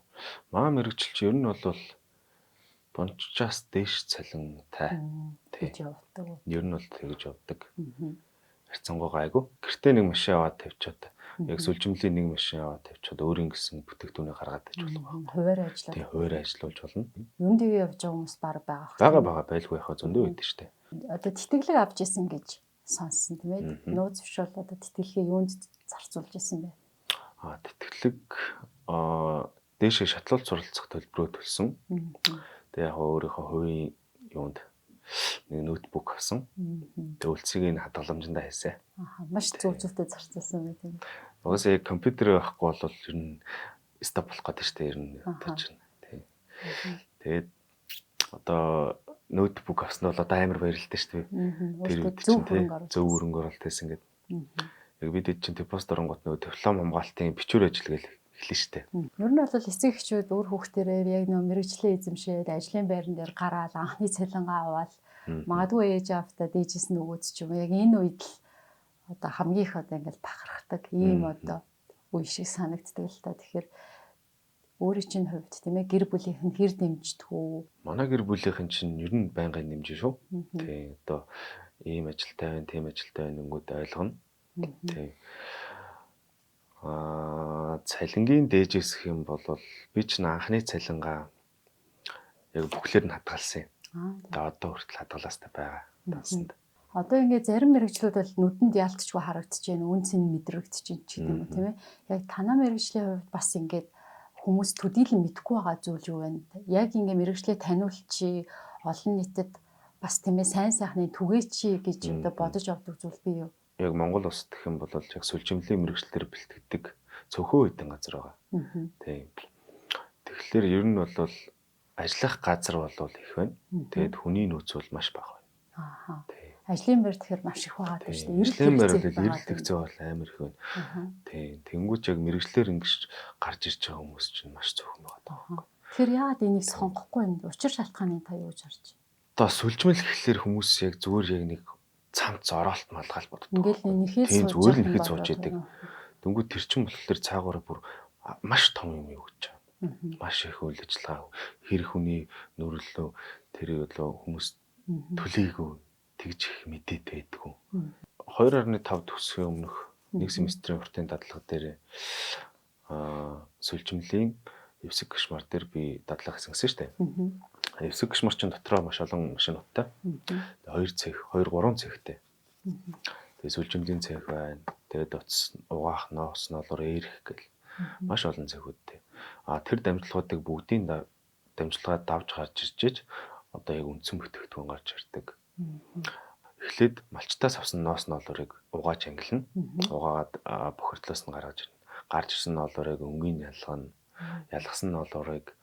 Манай мэргэжил чи ер нь бол дунджаас дээш цалинтай тэгж явдаг. Ер нь бол тэгж явдаг. Харьцангуй гайгүй. Гэртээ нэг машин аваад тавьчаад яг сүлжимлийн нэг машин аваад тавьчаад өөрийн гэсэн бүтээгдэхүүнийг гаргаад иж болох байх. Хувиар ажиллаад. Тийм, хувиар ажиллуулж болно. Юм тэгээ явж байгаа хүмүүс баг байгаа. Бага байлгүй яхаа зөндөө байдаг штэ. Одоо тэтгэлэг авч исэн гэж сонссон тийм ээ. Нууц биш бол одоо тэтгэлгээ юунд зарцуулж исэн бэ? Тэтгэлэг дээшээ шатлал суралцах төлбөрөө төлсөн. Тэгээ яг өөрийнхөө хувийн юунд нэг ноутбук авсан. Тэгээ үлцгийг нь хадгаламжиндаа хийсэн. Маш зөв зөвтэй зарцуулсан байх тийм. Угаасаа яг компьютер байхгүй бол ер нь стоп болох гэдэг шүү дээ ер нь одоо чинь. Тий. Тэгээд одоо ноутбук авсан бол одоо амар баярлалтай шүү дээ. Тэр үед чинь зөв хөрөнгө оруулалт хийсэн гэдэг. Яг бид чинь депозит оронгууд нөгөө диплом хамгаалтын бичвэр ажил гээл эхлэн штэ. Ер нь бол эцэг эхчүүд үр хүүхдэрээ яг нөө мэрэгжлээ эзэмшээд ажлын байран дээр гараал анхны цалингаа аваад магадгүй ээж аавтаа дээжээс нь өгөөд ч юм уу яг энэ үед л одоо хамгийн их одоо ингээл бахархдаг ийм одоо үе шиг санагддаг л та. Тэгэхээр өөрийн чинь хувьд тийм ээ гэр бүлийнх нь хэр дэмждэг үү? Манай гэр бүлийнхэн чинь ер нь байнгын дэмжин шүү. Тийм одоо ийм ажилтай байна, тийм ажилтай байна гингүүд ойлгоно. Тийм. Цалингийн дээжээс гэх юм бол би чинь анхны цалингаа яг бүхлээр нь хадгалсан юм. Тэгээ одоо хүртэл хадгалаастай байгаа дансанд. Одоо ингээд зарим мэргэжлүүд бол нүдэнд яалтчгүй харагдаж байна, үн цэн мэдрэгдэж байна ч гэдэг юм уу, тийм ээ. Яг танаа мэргэжлийн хувьд бас ингээд хүмүүс төдийлөн мэдэхгүй байгаа зүйл юу вэ? Яг ингээд мэргэжлээ таниулчих, олон нийтэд бас тийм ээ сайн сайхны түгээчи гэж одоо бодож авдаг зүйл бий юу? Яг Монгол улсад гэх юм бол яг сүлжимлийн мэргэжлээр бэлтгэдэг цөөхөн хэдэн газар байгаа. Тийм. Тэгэхээр ер нь бол ажиллах газар бол их байна. Тэгээд хүний нөөц бол маш бага байна. Ааха. Ажлын байр тэгэхээр маш их байгаа тийм шүү дээ. Эрэлт байр бол эрэлт хэрэгцээ бол амар их байна. Тийм. Тэнгүүч яг мэргэжлээр ингэж гарч ирж байгаа хүмүүс чинь маш цөөхөн байгаа даа. Тэгэхээр яагаад энийг сонгохгүй юм? Учир шалтгааныг та юу гэж харж байна? Одоо сүлжмэл гэхлээр хүмүүс яг зүгээр яг нэг цамц оролт малгаал боддог. Ингээл нэрхэл сууж. Зүгээр нэрхэл сууж идэг. Тэнгүүд тэр чин болохоор цаагаараа бүр маш том юм юу гэж байгаа. Маш их үйл ажиллагаа, хэр хүний нүрлөө тэрийг болоо хүмүүс төлөйгөө тэгж их мэдээтэй байдгүй. 2.5 төгсөхийн өмнөх нэг семестрийн уртын дадлага дээр сүлжмэлийн Евсэг гшмар дээр би дадлага хийсэн гэсэн шүү дээ. Евсэг гшмар чинь дотроо маш олон машинуудтай. 2 цех, 2 3 цехтэй. Тэгээ сүлжмэлийн цех байна. Тэгээд утас угаах, ноос, нолоор ээрх гэл маш олон цехүүдтэй. А тэр дамжлагуудыг бүгдийн дамжлагаа давж гарч иржээж одоо яг үндсэн бүтээгдэхүүн гарч ирдэг. Эхлээд малчтаас авсан ноос ноолуурыг угааж ангилна. Угаагаад бохирдлоос нь гаргаж ирнэ. Гарч ирсэн ноолуурыг өнгийн ялгана. Ялгасан ноолуурыг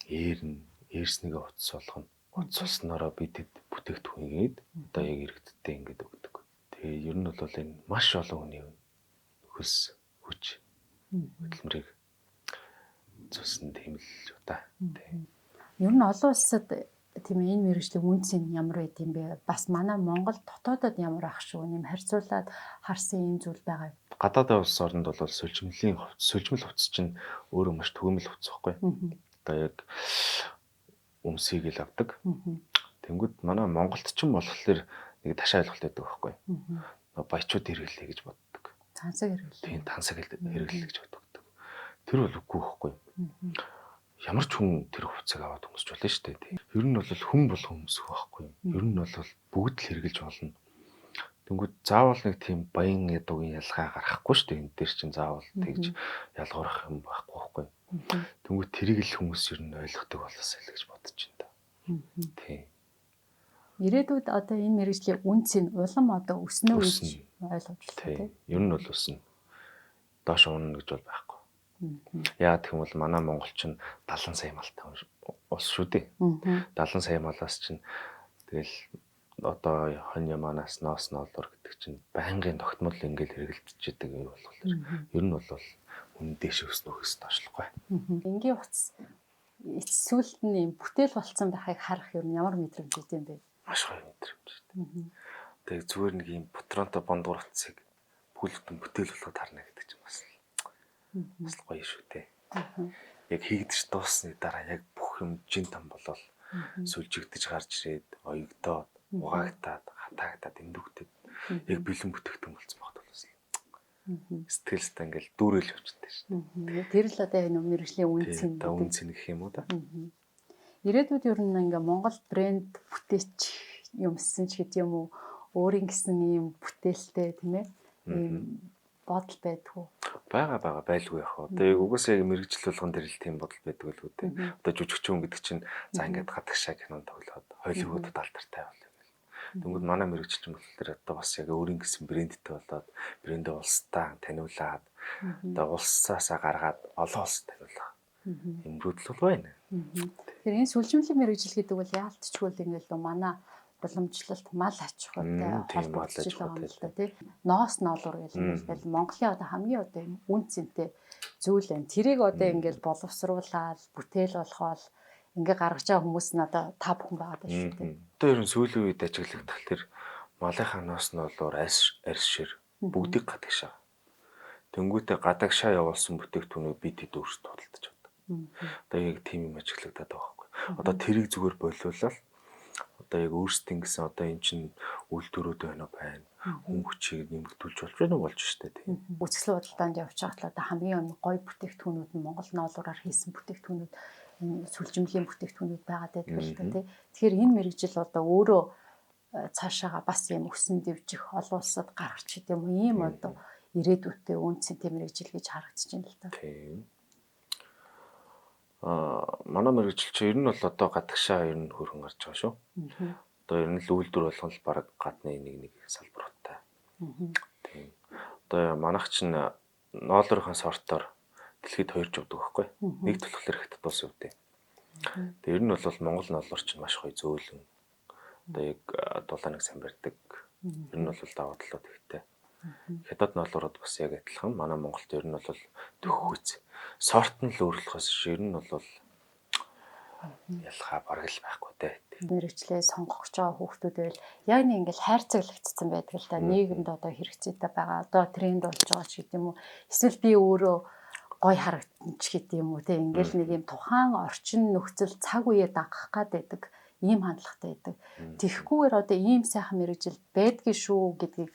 ээрнэ. Ээрснийгээ утас болгоно. Утас болсноороо бид бүтээгдэхүүн хийгээд одоо яг иргэдтэй ингээд өгдөг. Тэгээ ер нь бол энэ маш олон хүний хөлс хүч хөдөлмөрийг зүсэн тийм л юу та. Ер нь олон улсад тийм ээ энэ мэргэжлийн үнц нь ямар байд юм бэ? Бас манай Монгол дотоодод ямар ах шүү нэм харьцуулаад харсан ийм зүйл байгаа юм. Гадаад улс оронд бол сүлжмэлийн хувцас, сүлжмэл хувцас чинь өөрөө маш түгээмэл хувцас байхгүй. Одоо яг өмсгийг л авдаг. Тэнгүүд манай Монголд ч юм болохоор нэг ташаа ойлголт байдаг байхгүй. Баячууд хэрэглэе гэж боддог. Тансаг хэрэглээ. Тийм, тансаг хэрэглэе гэж боддог. Тэр бол үгүй байхгүй. Ямар ч хүн тэр хувцсыг аваад өмсч болно шүү дээ. Ер нь бол хүн болгон өмсөх байхгүй. Ер нь бол бүгд л хэрэглэж болно. Тэнгүүд заавал нэг тийм баян ядуугийн ялгаа гаргахгүй шүү дээ. Энэ дээр чинь заавал тэгж ялгуурах юм байхгүй байхгүй. Тэнгүүд тэрийг л хүмүүс ер нь ойлгодог болоосай л гэж бодож байна да. Тийм. Ирээдүйд одоо энэ мэргэжлийн үнц нь улам одоо өснө гэж ойлгож байна тийм. Ер нь бол өснө. Доош унана гэж бол байхгүй. Яа гэх юм бол манай Монгол чинь 70 сая малтай улс шүү дээ. 70 сая малаас чинь тэгэл одоо хонь яманаас ноос ноолоор гэдэг чинь байнгын тогтмол ингээл хэрэгэлдэж идэг юм болохоор ер нь бол үн дээш өснө гэс доошлохгүй. Энгийн утас эцсүүлд нь юм бүтээл болцсон байхыг харах ер нь ямар мэдрэмж өгд юм бэ? Маш гоё мэдрэмж. Тэгээ зүгээр нэг юм патронтой бондгор утсыг бүлтэн бүтээл болгоод харна гэдэг чинь бас бас гоё шүү дээ. Яг хийгдэж дууссаны дараа яг бүх юм жин там болол сүлжигдэж гарч ирээд оёгдоод угаагдаад хатаагдаад эндүгдээд яг бэлэн бүтээгдэхүүн болсон багт бол сэтгэл зүйн ингээл дүүрэл явчихдаг шүү дээ. Тэр л одоо энэ мэргэжлийн үнц нь үнц нь гэх юм уу да. Ирээдүйд ер нь ингээ Монгол брэнд бүтээч юмсан ч гэдэг юм уу өөрийн гэсэн ийм бүтээлтэй тийм ээ ийм бодол байдгүй. Бага байлгүй яах вэ? Одоо яг угаасаа яг мэргэжил болгон дээр л тийм бодол байдаг л үү те. Одоо жүжигчин хүн гэдэг чинь за ингээд гадагшаа кинон тоглоод Холливуудад алдартай бол юм. Тэнгүүд манай мэргэжилчин болохоор одоо бас яг өөрийн гэсэн брэндтэй болоод брэндээ улсдаа таниулаад одоо улсаасаа гаргаад олон улсад таниулах юм мөрөөдөл бол байна. Тэгэхээр энэ сүлжмэлийн мэргэжил гэдэг бол яалтчгүй л ингээд л манай уламжлалт мал аж ахуйтай холбогдож байгаа юм л да тий. Ноос ноолуур гэх юм бол Монголын одоо хамгийн одоо юм үн цэнтэй зүйл байна. Тэрийг одоо ингээд боловсруулаад бүтээл болгоол ингээ гаргаж байгаа хүмүүс нь одоо та бүхэн байгаа даа шүү дээ. Одоо ер нь сүүлийн үед ажиглагдах тэр малынхаа ноос ноолуур арьс шир бүгдийг гадагшаа. Тэнгүүтээ гадагшаа явуулсан бүтээгдэхүүнийг бид хэд өөрсдөө худалдаж авдаг. Одоо яг тийм юм ажиглагдаад байгаа байхгүй. Одоо тэрийг зүгээр болиулаад одоо яг өөрсдийн гэсэн одоо эн чинь үйлдвэрүүд байна уу байна. Хүн хүчийг нэмэгдүүлж болж байна уу болж штэ тийм. Үзэсгэлэн худалдаанд явж байхад одоо хамгийн гоё бүтээгдэхүүнүүд нь Монгол ноолуураар хийсэн бүтээгдэхүүнүүд энэ сүлжимлийн бүтээгдэхүүнүүд байгаад байдаг л та тий. Тэгэхээр энэ мэргэжил одоо өөрөө цаашаага бас юм өсөн дэвжих, олон улсад гарах ч гэдэм үү ийм одоо ирээдүйтэй үн цэнтэй мэргэжил гэж харагдаж байна л та. Тийм. Манай мэргэжил чинь ер нь бол одоо гадагшаа ер нь хөрхөн гарч байгаа шүү. Одоо ер нь л үйлдвэр болгон л баг гадны нэг салбаруудтай. Тийм. Одоо манайх чинь ноолрынхаа сортоор дэлхийд хоёрж явдаг байхгүй. Нэг болохоор хятад улс өвдөө. Тэгээ ер нь бол Монгол ноолор чинь маш гоё зөөлөн. Одоо яг дулааныг сайн барьдаг. Ер нь бол даваа талууд ихтэй. Хятад ноолорууд бас яг адилхан. Манай Монголд ер нь бол төхөөц. Сорт нь л өөрлөхөөс ер нь бол ялгаа бараг л байхгүй дээ. Мэргэжлээ сонгох гэж байгаа хүүхдүүд байвал яг нэг ингээл хайрцаглагдсан байдаг л да. Нийгэмд одоо хэрэгцээтэй байгаа. Одоо тренд болж байгаа ч гэдэг юм уу. Эсвэл би өөрөө гой харагдана ч гэдэг юм уу те. Ингээл нэг юм тухайн орчин нөхцөл цаг үеэ дагах гад байдаг ийм хандлагатай байдаг. Тэгэхгүйгээр одоо ийм сайхан мэргэжил байдгийн шүү гэдгийг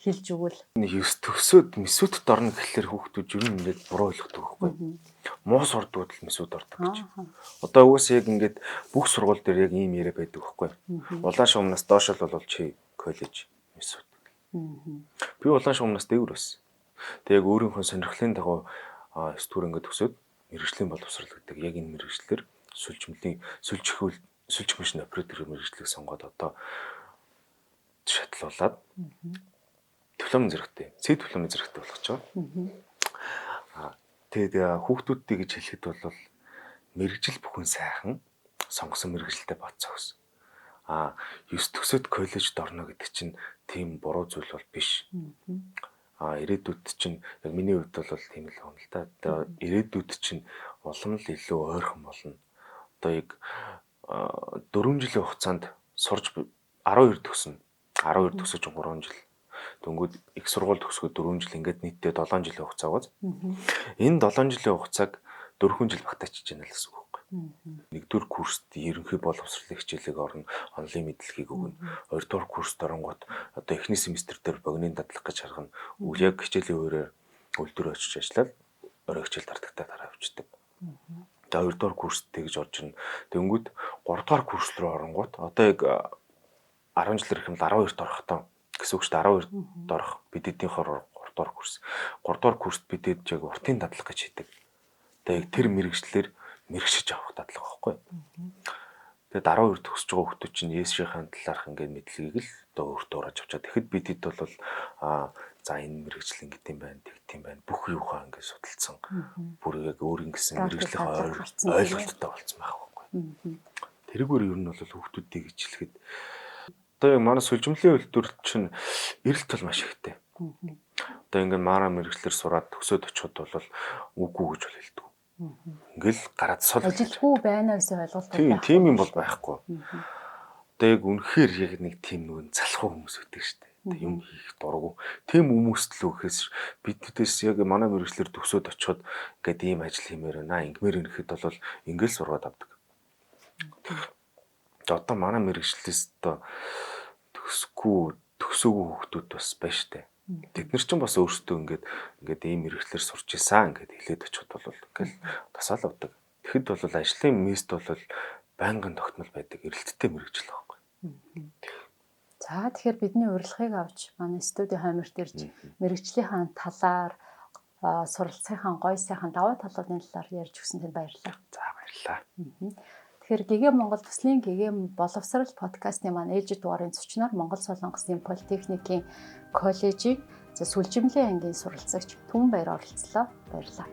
хэлж өгвөл 9 төгсөөд месүтд орно гэхлээр хүүхдүүд ер нь ингээд буруу ойлгодог байхгүй. Муу сурдгууд л месүт ордог гэж. Одоо угаасаа яг ингээд бүх сургууль дээр яг ийм яриа байдаг байхгүй. Улаан шугамнаас доош л бол чи коллеж месүт. Би улаан шугамнаас дээгүүр байсан. Тэг яг өөрийнхөө сонирхлын дагуу 9 дугаар ингээд төгсөөд мэргэжлийн боловсрол гэдэг яг энэ мэргэжлэр сүлжмөлийн сүлжих машин оператор мэргэжлийг сонгоод одоо шатлуулад диплом зэрэгтэй, С диплом зэрэгтэй болгож байгаа. Тэгээд хүүхдүүдтэй гэж хэлэхэд бол мэргэжил бүхэн сайхан сонгосон мэргэжилтэд бат зогс. 9 төгсөөд коллежид орно гэдэг чинь тийм буруу зүйл бол биш. Ирээдүйд чинь яг миний хувьд бол тийм л байна л да. Одоо ирээдүйд чинь улам л илүү ойрхон болно. Одоо яг 4 жилийн хугацаанд сурж 12 төгснө. 12 төгсөж 3 жил. Дөнгөд их сургууль төгсгөө 4 жил ингээд нийтдээ 7 жилийн хугацаа гоц. Энэ 7 жилийн хугацааг 4 жил багтаачиж байна л гэсэн үг байхгүй. Нэгдүгээр курст ерөнхий боловсролын хичээлийг орно, онлайн мэдлэгийг өгнө. Хоёрдугаар курст оронгууд одоо эхний семестр дээр богино дадлах гэж харгана. Үл яг хичээлийн үеэр үйлдвэр очиж ажиллаад орой хичээл дардагтаа дараа явчихдаг. Тэгээ хоёрдугаар курст тэгж орж ирнэ. Тэнгүүд гуравдугаар курс руу оронгууд одоо яг 10 жил ирэх юм л 12-т орохдоо гэсэн үг шүү дээ. 12-д орох бид эдийн хор 3 дугаар курс. 3 дугаар курст бид эд яг уртын дадлага гэж хийдэг. Тэгээ яг тэр мэрэгчлэр мэрэгшиж авах дадлага байхгүй. Тэгээд 12 төгсөж байгаа хүмүүс чинь Есүсийн талаарх ингээд мэдлэгийг л одоо өөртөө урааж авчаад. Тэгэхэд бид эд бол за энэ мэрэгжил ингээд юм байна, тэгт юм байна. Бүх юухаа ингээд судалсан. Бүр яг өөрийн гэсэн мэрэгжлийн ойлголттой болсон байх байхгүй. Тэрүүгээр ер нь бол хүүхдүүдийг гэж хэлэхэд одоо яг манай сүлжмөлийн үйлдвэр чинь эрэлт бол маш ихтэй. Одоо ингээд манай мэрэгчлэр сураад төгсөөд очиход бол үгүй гэж бол хэлдэг. Ингээл гараад сул ажилгүй байна гэсэн ойлголт байх. Тийм юм бол байхгүй. Одоо яг үнэхээр яг нэг тийм нүгэн залхуу хүмүүс байдаг шүү дээ. Юм хийх дургу. Тийм хүмүүст л үхээс биднээс яг манай мэрэгчлэр төгсөөд очиход ингээд ийм ажил хиймээр байна. Ингмээр ирэхэд бол ингээл сургаад авдаг. Одоо манай мэрэгчлээс одоо төгсөөгүй хүүхдүүд бас байна штэ. Тэд нар ч бас өөрсдөө ингээд ийм мэрэгчлэр сурч исэн ингээд хэлээд очиход бол ингээл тасаал авдаг. Тэгэхэд бол ажлын мест бол байнгын тогтмол байдаг эрэлттэй мэрэгжил байхгүй. За тэгэхээр бидний урилгыг авч манай студийн хойморт ирж мэрэгжлийнхаа талаар суралцахын гой сайхан давуу талуудын талаар ярьж өгсөн танд баярлалаа. За баярлалаа. Тэгэхээр Гэгээ Монгол төслийн Гэгээ боловсрал подкастын маань ээлжид дугаарын зочноор Монгол Солонгосын политехникийн коллежийн сүлжимлийн ангийн суралцагч Түмэн Баяр оролцлоо. Баярлалаа.